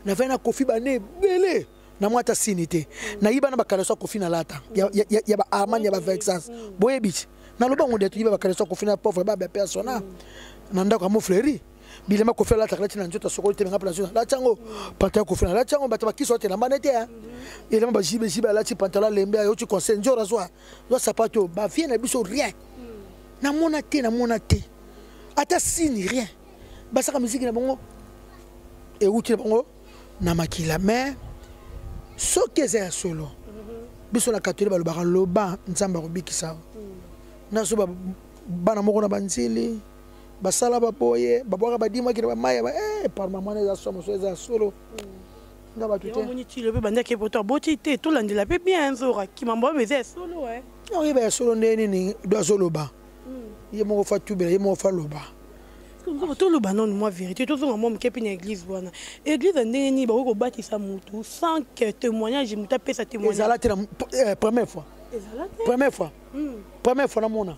Speaker 1: navai na Kofi bane ebele na mwa ata sini te. Nayiba na bakaleso ya Kofi nalata ya ba Armani, ya ba Vexas. Boyebi ti naloba ngo de toyiba bakaleso ya Kofi na pauvre babe ya persona na ndako ya Mofleuri. Bilamba Kofi alataka lati na nzoto, asokoli te. Menga mpe na nzoto alati yango. Pantalon Kofi nalati yango, bato bakisi otelamba nete elamba bajibejibe alati pantalon alembe ayoti conseil nzora zwa zwa sapato bavie na biso. Rien namona te, namona te ata sini, rien. Basaka miziki na bango euti na bango na makila. Mais soki eza ya solo, biso na katoli balobaka loba Nzambe akobikisa. Nazo bana moko na banzili basala baboye babwaka badimaki na bamaya ba parma mwana eza somo. So eza ya solo, nga bato te.
Speaker 2: Omoni tilo mpe bandaki poto aboti te. Tolandela mpe bien nzora kimambo oyo eza ya solo.
Speaker 1: Oyeba ya solo nde nini do azoloba ye moko fa tubela ye moko fa loba.
Speaker 2: Toloba nanu mwa vérité, tozonga mwa moke mpe na église wana. Église ya ndenge nini bakoki kobatisa motu sans que témoignage, motu apesa témoignage?
Speaker 1: Ezala te na première fois.
Speaker 2: Ezala te.
Speaker 1: Première fois, première fois namona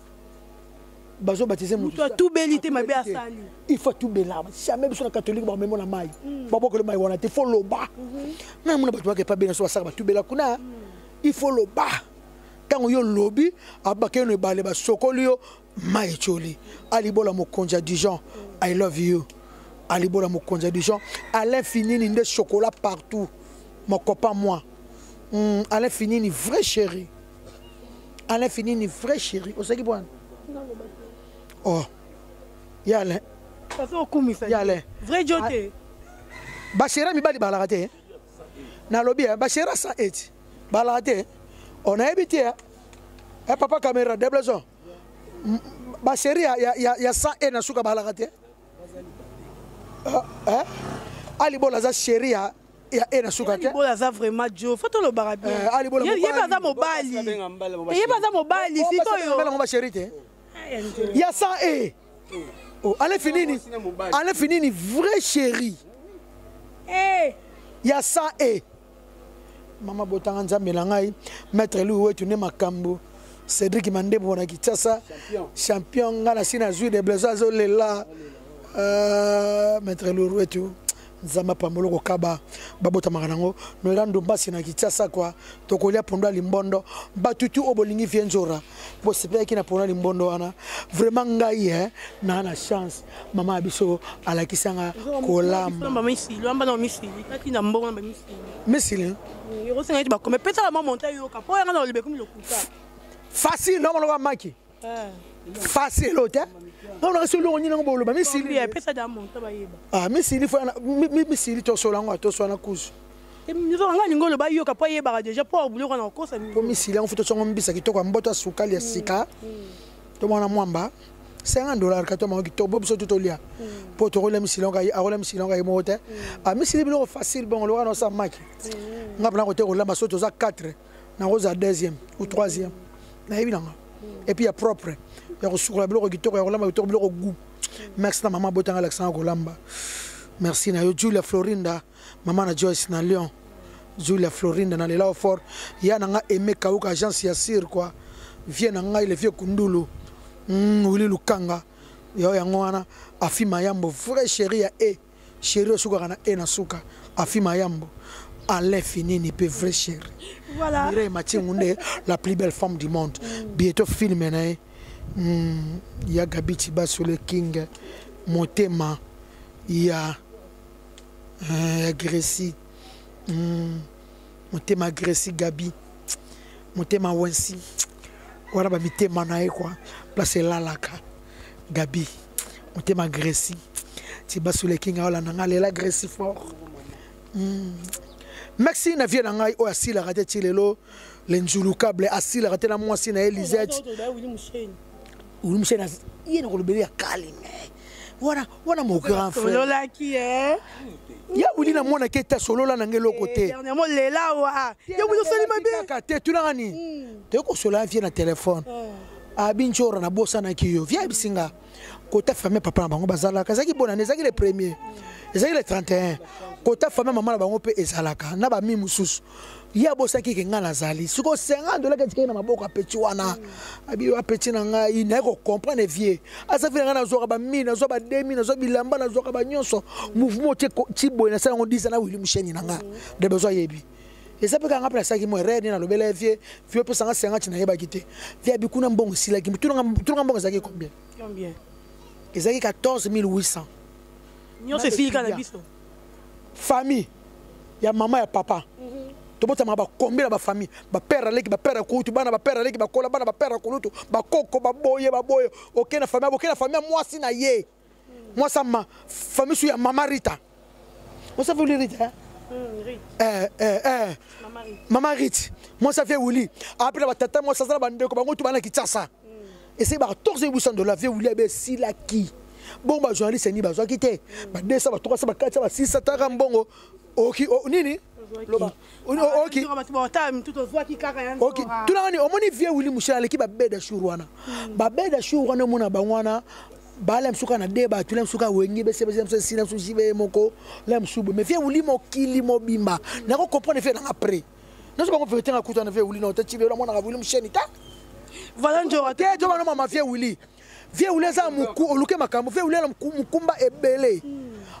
Speaker 1: bazobatize.
Speaker 2: Moto atubeli te mabe asali.
Speaker 1: Il faut atubela jamais. Biso na catholique bamemo na mai, babokele mai wana te. Faut loba. Nga namona bato bake pa bena so basaka batubela kuna. Il faut loba. Ntango yo lobi, abakei no ebale, basokoli yo, mai etioli. Alibola mokonzi ya Dijon, I love you. Alibola mokonzi ya Dijon, Alain Finini nde chocolat partout, mon copain moi. Alain Finini, vrai chéri. Alain Finini, vrai chéri. Osaki bwana oh ya Alain.
Speaker 2: Okumisa.
Speaker 1: Ya Alain.
Speaker 2: Vrai jo te.
Speaker 1: Bachéri mibali balaka te. Nalobi bachéri sa eti balaka te. Onayebi te eh, papa caméra debleson bachéri ya 100 e na suka balaka te. Eh? Alibola aza chéri ya e na suka te.
Speaker 2: Alibola aza vraiment jo, faut tolobaka bien. Ye mpe aza mobali, ye mpe aza mobali sikoyo.
Speaker 1: Yango bachéri te ya 100 e. Oh, Alain Finini, Alain Finini, vrai chéri. Ya 100 e. Mama botanga Nzambe na ngai, maître Louis wetu nde makambo. Cédric Mandebo na Kinshasa, champion. Nga na si nazwi de blason azolela. Maître Louis wetu, Nzambe apambolo kokaba babotamaka nango noela ndumbasi na Kinshasa kwa tokolia pondo ya limbondo. Batutu oyo bolingi vie nzora bosepelaki na pondo ya limbondo wana. Vraiment ngai naa na chance, mama ya biso alakisanga kolamba.
Speaker 2: Misili wamba na misili kati na mbongo na bamisili.
Speaker 1: Misili.
Speaker 2: Ekosenga eti bakome pesaka mwa monta yoka mpo yanga na oloba ekomi lokuta.
Speaker 1: Facile nomoloba maki facile oyo te. Ngai so eloko nini yango boloba misili.
Speaker 2: Epesa da monta bayeba.
Speaker 1: Ah, misili fo misili tosola yango toswana kuzu.
Speaker 2: Nzonga alingi oloba yoka mpo ayebaka déjà mpo biloko na kokosa.
Speaker 1: Mpo misili yango fo tosongo mbisa kitoko ya mboto ya sukali ya sika tomwana mwamba 50 $ ka tomango kitoko bo biso tu tolia mpo tokolia misili yango. Akolia misili yango aye moko te. Ah, misili biloko facile bongo loka nosa maki. Nga mpena kote kolamba so toza 4, nakozala deuxième ou troisième, nayebi nanga. Et puis ya propre ya kosukola biloko kitoko ya kolamba kitoko biloko goût. Merci na mama botanga alakisanga kolamba. Merci na yo Julia Florinda, mama na Joyce na Lyon. Julia Florinda na lela fort ya na nga aimé kauka agence ya sir quoi vie na ngai le vieux Kundulu, Wili Lukanga yo yango wana. Afi Mayambo, vrai chéri ya e chéri osukaka na e na suka. Afi Mayambo, Alain Finini mpe vrai chéri.
Speaker 2: Voilà.
Speaker 1: Mireille Matingu nde la plus belle femme du monde. Bientôt film na ye. Ya Gabi Chibasu le king motema ya Grécie. Motema Grécie Gabi motema wensi wana bamitema na ye quoi place elalaka. Gabi motema Grécie Tibasu le king aolanda nga lela Grécie fort. Merci na vie na ngai oyo asilaka te ti lelo, le nzulukable asilaka te na mwasi na ye Lisette Uli Musheni. Ye na kolobeli ya kalime wana wana, mon grand frère.
Speaker 2: Ololaki
Speaker 1: ya wili namonaki ete asolola na ngai eloko te.
Speaker 2: Dernièrement lela wa yo wili osali mabe.
Speaker 1: Kaka te tunaka nini toyei kosola vie na telefone abi nzora nabosanaki yo vie ayebisi nga. Kota famille papa na bango bazalaka, ezalaki bonane, ezalaki le premier, ezalaki le 31. Kota famille mama na bango mpe ezalaka na bami mosusu. Ye abosaki ke ngai nazali sikoyo 50 dollar etikaki na maboko ya petit wana. Abi apeti na ngai, naye kocomprendre vie aza vie na ngai. Nazwaka bami, nazwa ba 2000, nazwa bilamba, nazwaka banyonso mouvement ti boye. Nasala yango 10 na Wili Musheni na nga de besoin yebi eza mpe kanga mpe nasalaki mo erreur nini. Nalobela ye vie, vie opesanga 50, nayebaki te. Vie abi kuna mbongo esilaki. Tunanga mbongo ezalaki combien?
Speaker 2: Combien?
Speaker 1: Ezalaki 14 800.
Speaker 2: Nyonso esilika na biso.
Speaker 1: Famille ya mama ya papa tobotamaka bakombi na bafamille, bapere aleki, bapere kulutu, bana bapere aleki bakola, bana bapere kulutu, bakoko, baboye baboye. Oke na famille, oke na famille ya mwasi na ye, mwasi ya ma famille su ya mama Rita, mwasi ya Wili Rita, eh? Eh, eh, eh. Mama Rit, mwasi ya vie Wili apres na batata, mwasi aza na bandeko bango tu bana Kinshasa. Eseki ba 14 800 dollars vie Wili abe esilaki. Bongo bajournaliste ni bazwaki te ba 200, ba 300, ba 400, ba 600. Taka mbongo oki nini loba oki oki tunanga nini. Omoni vie Wili Mushel aleki babeda shur wana, babeda shur wana. Omona bango wana bala mosuka na de bato la mosuka wenge besebese mosusu esila mosusu jibe moko la mosusu boye. Mais vie Wili mokili mobimba nako comprendre vie nanga après nyonso bango vérité nga kuta na vie Wili na ote tibe onamonaka Wili Musheni ta.
Speaker 2: Voilà, Njora.
Speaker 1: Te jo bana mama vie Wili, vie Wili eza moku oluke makambo. Vie Wili na mokumba ebele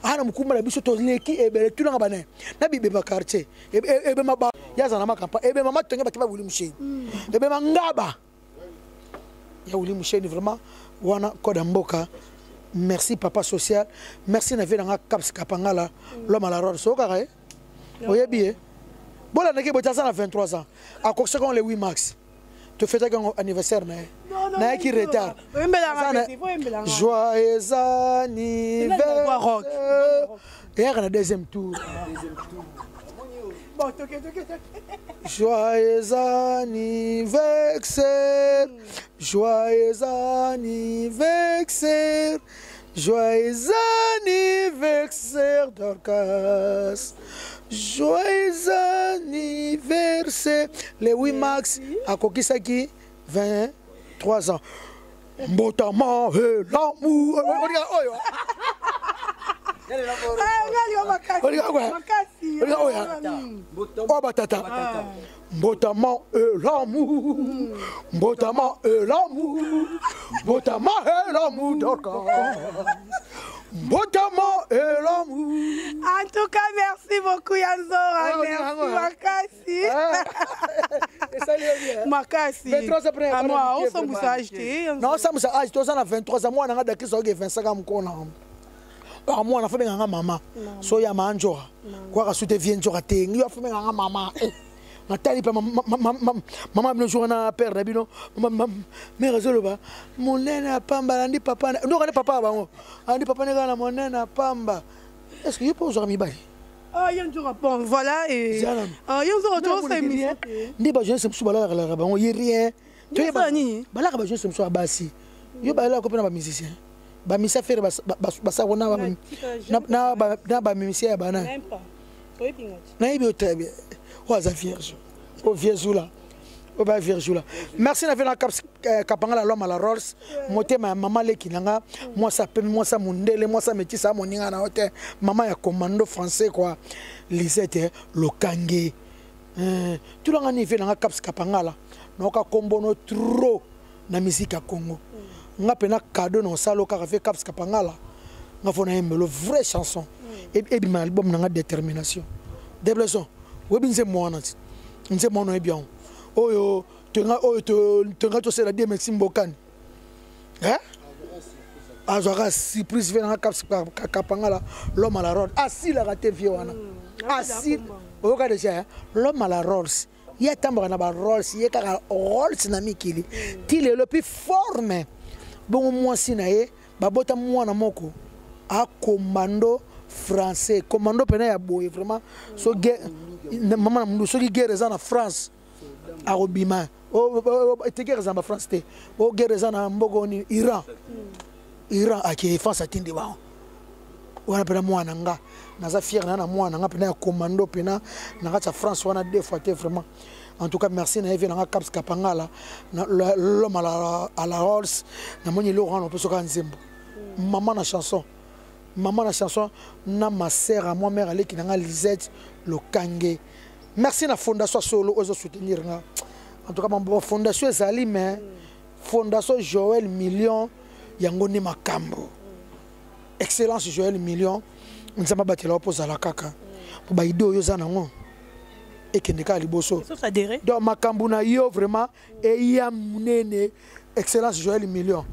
Speaker 1: ana mokumba na biso toleki ebele. Tunanga bane na bibeba quartier ebema ba yaza na makampa ebema matonge bakiba Wili Musheni ebema ngaba ya Wili Musheni. Vraiment wana code ya mboka. Merci papa social, merci na vie nanga Caps Kapangala, l'homme à la robe. So kaka oyebi ye bolandaki boye aza na 23 ans, akokisaki yango le 8 mars. Tofetaki yango anniversaire na ye, nayaki retard. Joyeux anniversaire eyaka na deuxième tour. Joyeux anniversaire, joyeux anniversaire, joyeux anniversaire Dorcas, joyeux anniversaire. Le 8 mars akokisaki 23 ans. Mbotama l'amour oyo oyo batata. Mbotama l'amour, mbotama l'amour, mbotama l'amour Dorcas, mbotama l'amour.
Speaker 2: En tout cas, merci beaucoup Yanzora. Merci makasi. Makasi.
Speaker 1: 23.
Speaker 2: Moi, osambwisa age te.
Speaker 1: Na osambwisa age toza na 23 ans. Mwana nga dakisa oke 25 ans mokona mwana fo benganga mama so ya ma nzoka kwaka su te vie nzoka te yo afo benganga mama. Natali mpe mama bino jour na père na bino mare azoloba monene ya pamba alandi papa ndokande papa ya bango alandi papa ndekaka na monene ya pamba. Est ce que yo mpo ozwaka mibali?
Speaker 2: Ah, ye nzoka bon voilà et ah, ye nzoka tosa émission.
Speaker 1: Nde bajeunesse mosusu balalakalaka bango ye rien.
Speaker 2: Nini?
Speaker 1: Balaka bajeunesse mosusu ya basi yo balalaka mpe na bamusicien bamisia fere basako na bamisia ya bana nayebi yo très bien. Oyo aza vierge o vierge la oyo ba vierge la. Merci na vie na Kapangala, l'homme à la Rolls, motema ya mama leki na nga, mwasi apemi, mwasi mondele, mwasi métisse ya moninga na yo te, mama ya commando français quoi, Lisette Lokange. Tulanga ni vie nanga Caps Kapangala, naoka kombono trop na musique ya Congo. Nga mpe na cadeau na osala kaka vie Caps Kapangala, nga fo nayembelo vraie chanson ebima album nanga Détermination Debleson. Oyebi nzembo wana ti nzembo wana oyebi yango oyo tonga oyo tonga tosela die merci mbokani azwaka surprise vie nanga Caps Kapangala, l'homme à la Rolls asilaka te vie wana asil oyoka déjà l'homme à la Rolls. Ye atambaka na ba Rolls, ye kaka Rolls na mikili ti lelo mpe forme bongo. Mwasi na ye babota mwana moko akomando français, commando mpena ya boye vraiment. So mama na mundu soki guerre eza na France akobima te. Guerre eza na bafrance te, o guerre eza na mboka oni Iran, Iran ake France atindi bango wana mpena. Mwana nga naza fier na mwana nga mpena ya commando mpena na kati ya France wana deux fois te vraiment. En tout cas merci na ye vie nanga Caps Kapangala, l'homme à la Rolls. Namoni eloko wana opesoka nzembo. Mama na chanson, mama na chanson na ma sœur à moi mère aleki na nga Lisette Lokange. Merci na fondation solo ozo soutenir nga. En tout cas ma fondation ezali, mais fondation Joël Million yango nde makambo. Excellence Joël Million, nzambe abatela yo mpo ozala kaka mpo baide oyo oza nango ekende kaka liboso. Donc makambo na yo vraiment eya monene. Excellence Joël Million,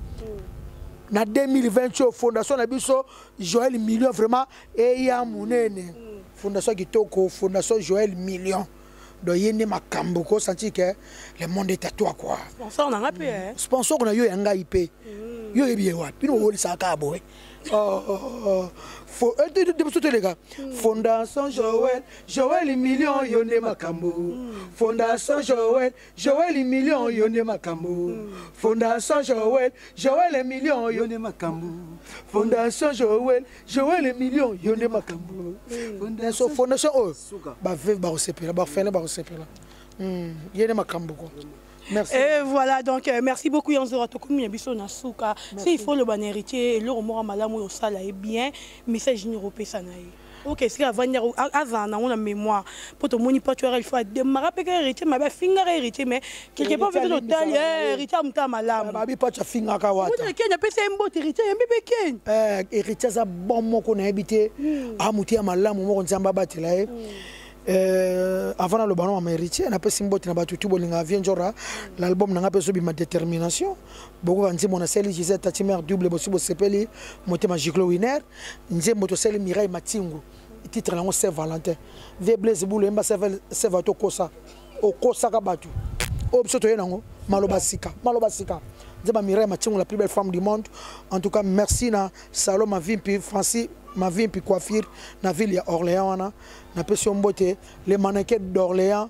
Speaker 1: na 2020 oyo fondation na biso Joël Million vraiment eya monene. Fondation kitoko, fondation Joël Million. Donc ye nde makambo kosentir que le monde est à toi quoi.
Speaker 2: Sponsor na nga mpe, eh.
Speaker 1: Sponsor na yo ya ngai mpe, yo oyebi ye wapi? Bino owolisaka kaka boye. Biso toleka fondation Joël, Joël Million, yo nde makambo. Fondation Joël, Joël Million, yo nde makambo. Fondation Joël, Joël Million, yo nde makambo. Fondation Joël, Joël Million, yo nde makambo. Fondation, fondation oyo baveuve bakosepela, baorphelin bakosepela. Ye nde makambo ko. Merci.
Speaker 2: Et voilà, donc merci beaucoup Yanzora, tokomi na biso na suka. Si il faut le ban héritier, eloko moko malamu oyo osala ye bien, message nini okopesa na ye? Ok, esika avandi azala nango na mémoire, mpo tomoni Pacho il faut ademara mpe ka héritier mabe, afingaka héritier, mais quelque part mpe totali héritier amuta malamu.
Speaker 1: Babi Pacho afingaka wata.
Speaker 2: Kenya apesa ye mbote, héritier yembi mpe Kenya.
Speaker 1: Héritier aza bon moko, nayebi te, amutu ya malamu moko, Nzambe abatela ye. Avant naloba no mama héritier, napesi mbote na bato tu bolingaka Vie Njora. L'album na nga mpe ezobima, Détermination. Bokoka nzembo nasali Gisele Tatimer double, bosi bosepeli motema Giclo Winer. Nzembo tosali Mireille Matingu, titre nango Saint Valentin. Vie Blaise Bulu yemba Saint Valentin, okosa okosaka bato oyo biso toye nango maloba sika, maloba sika. Nzemba Mireille Matingu, la plus belle femme du monde. En tout cas merci na Salon Mavimpi, Francis Mavimpi coiffure na ville ya Orléans wana, napesi yo mbote. Le mannequin d'Orléans,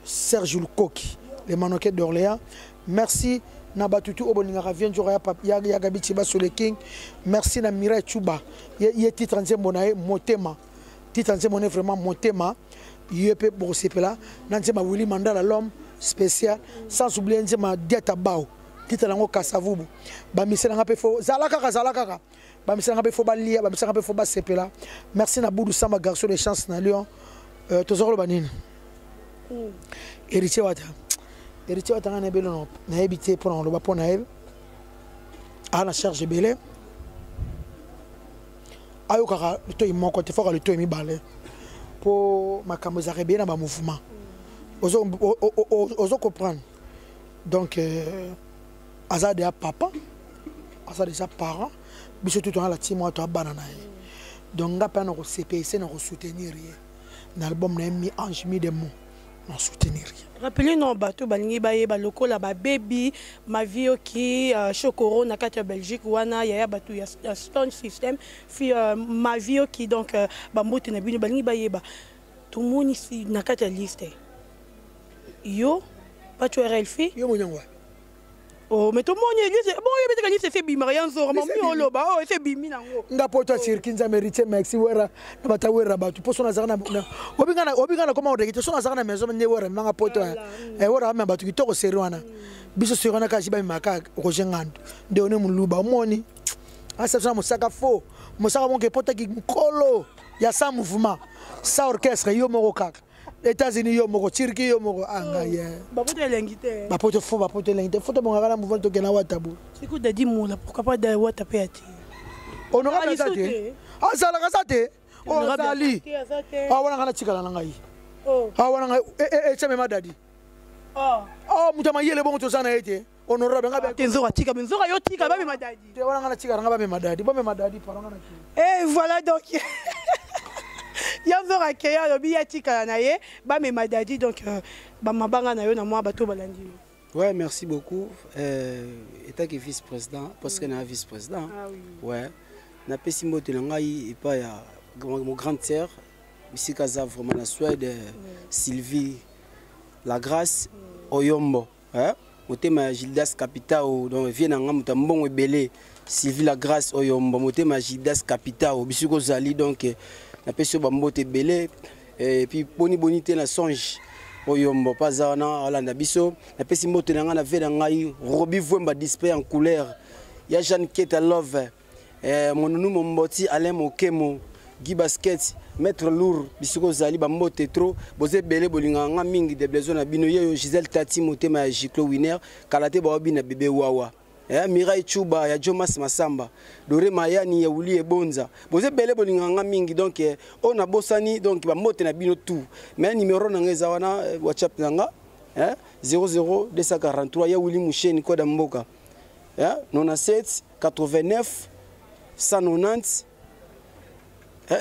Speaker 1: Serge Lukoki, le mannequin d'Orléans. Merci na bato tu oyo bolingaka Vie Njora ya Gabi Chibaso le King. Merci na Mireille Chuba, ye titre nzembo na ye Motema, titre nzembo na ye vraiment Motema. Ye mpe bokosepela na nzembo ya Willy Mandala, l'homme spécial, sans oublier nzembo ya Diata Bao, titre yango Kasavubu. Bamisela nga mpe fo zala kaka, zala kaka, bamisela nga mpe fo balia, bamisela nga mpe fo basepela. Merci na Budu Samba, garçon de chance na Lyon. Toza koloba nini? Héritier Wata, héritier Wata, ngai nayebi eloko nayebi te mpona koloba mpo na ye. Aa na charge ebele, ayokaka litoi moko te, foka litoi mibale, mpo makambo ezalaka ebele na bamouvement, ozo comprendre. Donc aza deja papa, aza déjà parent, biso tu toza la team wana, toya bana na ye. Donc nga mpe na kosepelise na kosoutenir ye na album na ye, mi ange mi démon, na soutenir ye.
Speaker 2: Rappelez no bato balingi bayeba lokola babebi Mavioki, Chokoro na kati ya Belgique wana, yaya bato ya Stone System fi, Mavioki. Donc bambote na bino, balingi bayeba, tomoni si na kati ya liste yo Pacho RLfi.
Speaker 1: Yo monyango.
Speaker 2: Oh, mais tomoni liste bon, oyebi te ka liste ese ebimaka ya Nzora mami, oloba oh ese ebimi nango.
Speaker 1: Nga poto ya Turki, Nzambe, héritier maxi wera na bata wera bato mpo so nazalaka na obinga na koma odeki te, so nazalaka na maison nde wera memanga poto, wera amema bato kitoko seri wana. Biso seri wana kasi bamemaka Roger Ngando nde one moluba, omoni asa biso na mosaka fo mosaka monke epotaki mokolo ya sans mouvement, sans orchestre, yo moko kaka États-Unis, yo moko Turquie, yo moko anga ye.
Speaker 2: Bapoto elengi te.
Speaker 1: Bapoto fo, bapoto elengi te, fo tobongaka na mouvement, tokenda wata bo.
Speaker 2: Siko Dadi Mola, pourquoi pas da wata mpe ati?
Speaker 1: Honorable aza te, azalaka aza te, oyo azali awa wana, ngai natikala na ngai awa wana, ngai etiamema Dadi moto ya mayele bongo toza na ye te, honorable
Speaker 2: nga te. Nzoka tika, nzoka yo tika bamema Dadi.
Speaker 1: Te, wana nga natikala, nga bamema Dadi, bamema Dadi pardon, nga naki.
Speaker 2: Et voilà, donc ya nzoka akei, alobi ye atikala na ye, bamema Dadi. Donc bamabanga na yo na mwa bato balandi yo.
Speaker 9: Ouais, merci beaucoup. Étant que vice-président, parce que na vice-président.
Speaker 2: Ah, oui.
Speaker 9: Ouais. Napesi mbote na ngai epai ya mon grande sœur bisika aza vraiment na Suède, Sylvie La Grâce Oyombo, hein? Motema ya Gildas Capitao, donc vie na nga moto ya mbongo ebele, Sylvie La Grâce Oyombo, motema ya Gildas Capitao bisika ozali. Donc napesi yo bambote ebele. Et puis boni boni te na songe Oyombo mpo aza wana alanda biso. Napesi mbote na ngai na vie na ngai Robi Vwemba, display en couleur ya Jeanne Keta Love. Monunu Momboti, Alain Mokemo, Guy Basket, Maître Lourd, bisiko ozali bambote trop, boza ebele bolingaka nga mingi de blaison na bino yeyo Gisèle Tati motema ya Giclo Winner, kala te baobi na bébé Wawa. Mirai Chuba ya Jomas Masamba, Dore Mayani ya Wuli Ebonza. Boza ebele bolingaka nga mingi donc oyo nabosani donc bambote na bino tout. Mais numéro na nga eza wana WhatsApp na nga 00 243 ya Wuli Musheni koda mboka. 97 89 190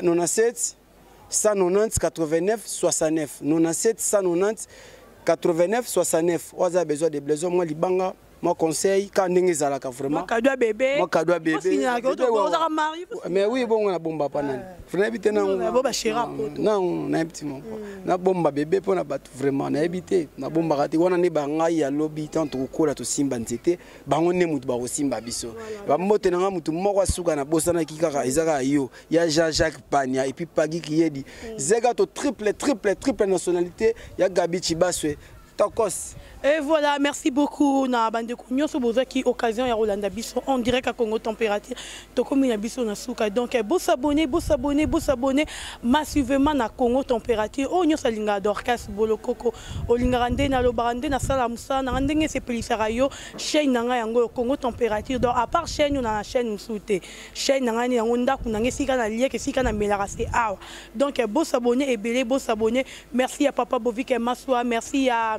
Speaker 9: 97 190 89 69 97 190 89 69. Oyo aza besoin de blaison, mwa libanga, mwa conseil ka ndenge ezalaka vraiment.
Speaker 2: Cadeau ya bébé.
Speaker 9: Mwa cadeau ya bébé.
Speaker 2: Osignalaka,
Speaker 9: Bébé wawa.
Speaker 2: ozalaka marié?
Speaker 9: Mais oui, bongo nabomba pa nani? Nayebi te.
Speaker 2: Bo bachéri poto.
Speaker 9: Non, nayebi te moko nabomba bébé mpo na bato vraiment nayebi te, nabombaka te. Wana nde bangai ya lobi ntango tokokola tosimba nzete, bango nde motu bakosimba biso. Bambote na nga motu moko asuka nabosanaki kaka eza kaka yo ya Jean-Jacques Pania et puis Pagi Kiyedi zega to triple triple triple nationalité ya Gabi Chibaswe tokos.
Speaker 2: Et voilà, merci beaucoup na bandeko nyonso bozwaki occasion ya kolanda biso en direct à Congo Température. Tokomi na biso na suka. Donc bo s'abonner, bo s'abonner, bo s'abonner massivement na Congo Température. Oyo nyonso alingaka Dorcas Bolokoko, olingaka nde nalobaka nde nasala mosala nanga ndenge esepelisaka yo, chaîne na ngai yango Congo Température. Donc à part chaîne oyo na na chaîne mosusu te. Chaîne na ngai nde yango ndako na ngai esika naliaka esika namelaka se awa. Donc bo s'abonner ebele, bo s'abonner. Merci à papa Bovik Maswa, merci à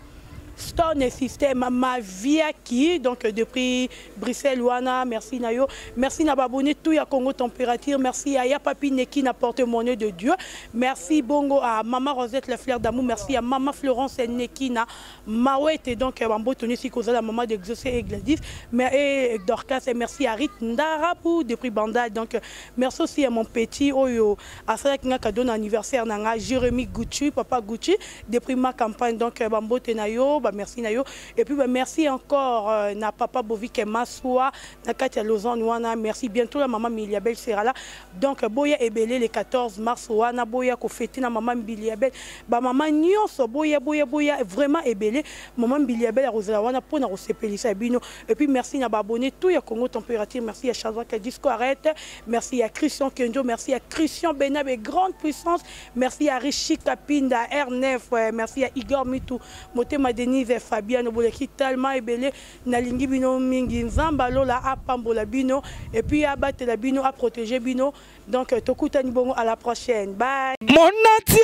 Speaker 2: Stone System Maviaki, donc depuis Bruxelles wana, merci na yo, merci na abonné tout ya Congo Température, merci à Ya Papi Neki na porte-monnaie de Dieu, merci bongo à Maman Rosette la fleur d'amour, merci à Maman Florence Neki na Mawete, donc bambo toni si koza la maman de Exaucé et Gladys, mais et Dorcas, et merci à Rit Ndarabu depuis Bandal, donc merci aussi à mon petit oyo asalaki nga cadeau na anniversaire na nga Jérémy Gucci, papa Gucci depuis ma campagne, donc bambote na yo, ba merci na yo et puis bah, merci encore na papa Bovik Maswa na kati ya Lausanne wana, merci. Bientôt la maman Miliabel sera là, donc boya ebele le 14 mars wana, boya ko fêter na maman Miliabel, ba maman nyonso boya boya boya vraiment ebele, maman Miliabel akozala wana mpona kosepelisa bino. Et puis merci na ba abonné tout ya Congo Température, merci à Shadrach Disco Arrête, merci à Christian Kenjo, merci à Christian Benabe grande puissance, merci à Richie Kapinda R9, ouais, merci à Igor Mitu Motema Denise Fabiano boleki tellement ebele, nalingi bino mingi, Nzambe alola apambola bino et puis abatela bino, aprotéger bino. Donc tokutani bongo à la prochaine, bye.
Speaker 4: Monatie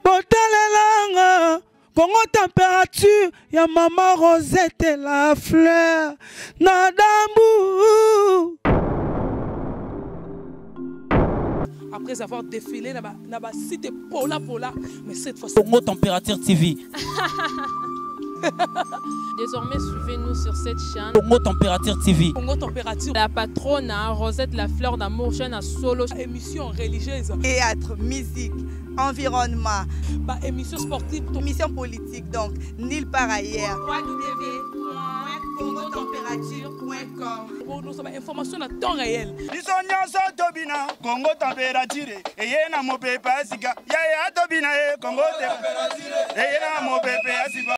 Speaker 4: botalelanga Congo Température ya mama Rosette la fleur na dambu.
Speaker 5: Après avoir défilé na ba site pola pola, mais cette fois
Speaker 3: Congo Température TV.
Speaker 6: Désormais, suivez-nous sur cette chaîne.
Speaker 3: Congo Température TV.
Speaker 5: Congo Température.
Speaker 6: La patronne, hein, Rosette la fleur d'amour, chaîne à solo.
Speaker 5: Émission religieuse.
Speaker 7: Théâtre, musique, environnement.
Speaker 5: Bah, émission sportive.
Speaker 7: Émission politique, donc nulle part ailleurs. www.congotempérature.com.
Speaker 5: Bon, nous sommes information à temps réel.
Speaker 8: Biso nyonso tobina Kongo Température eye na mopepe ya sika yaya tobina ye Kongo eye na mopepe ya sika.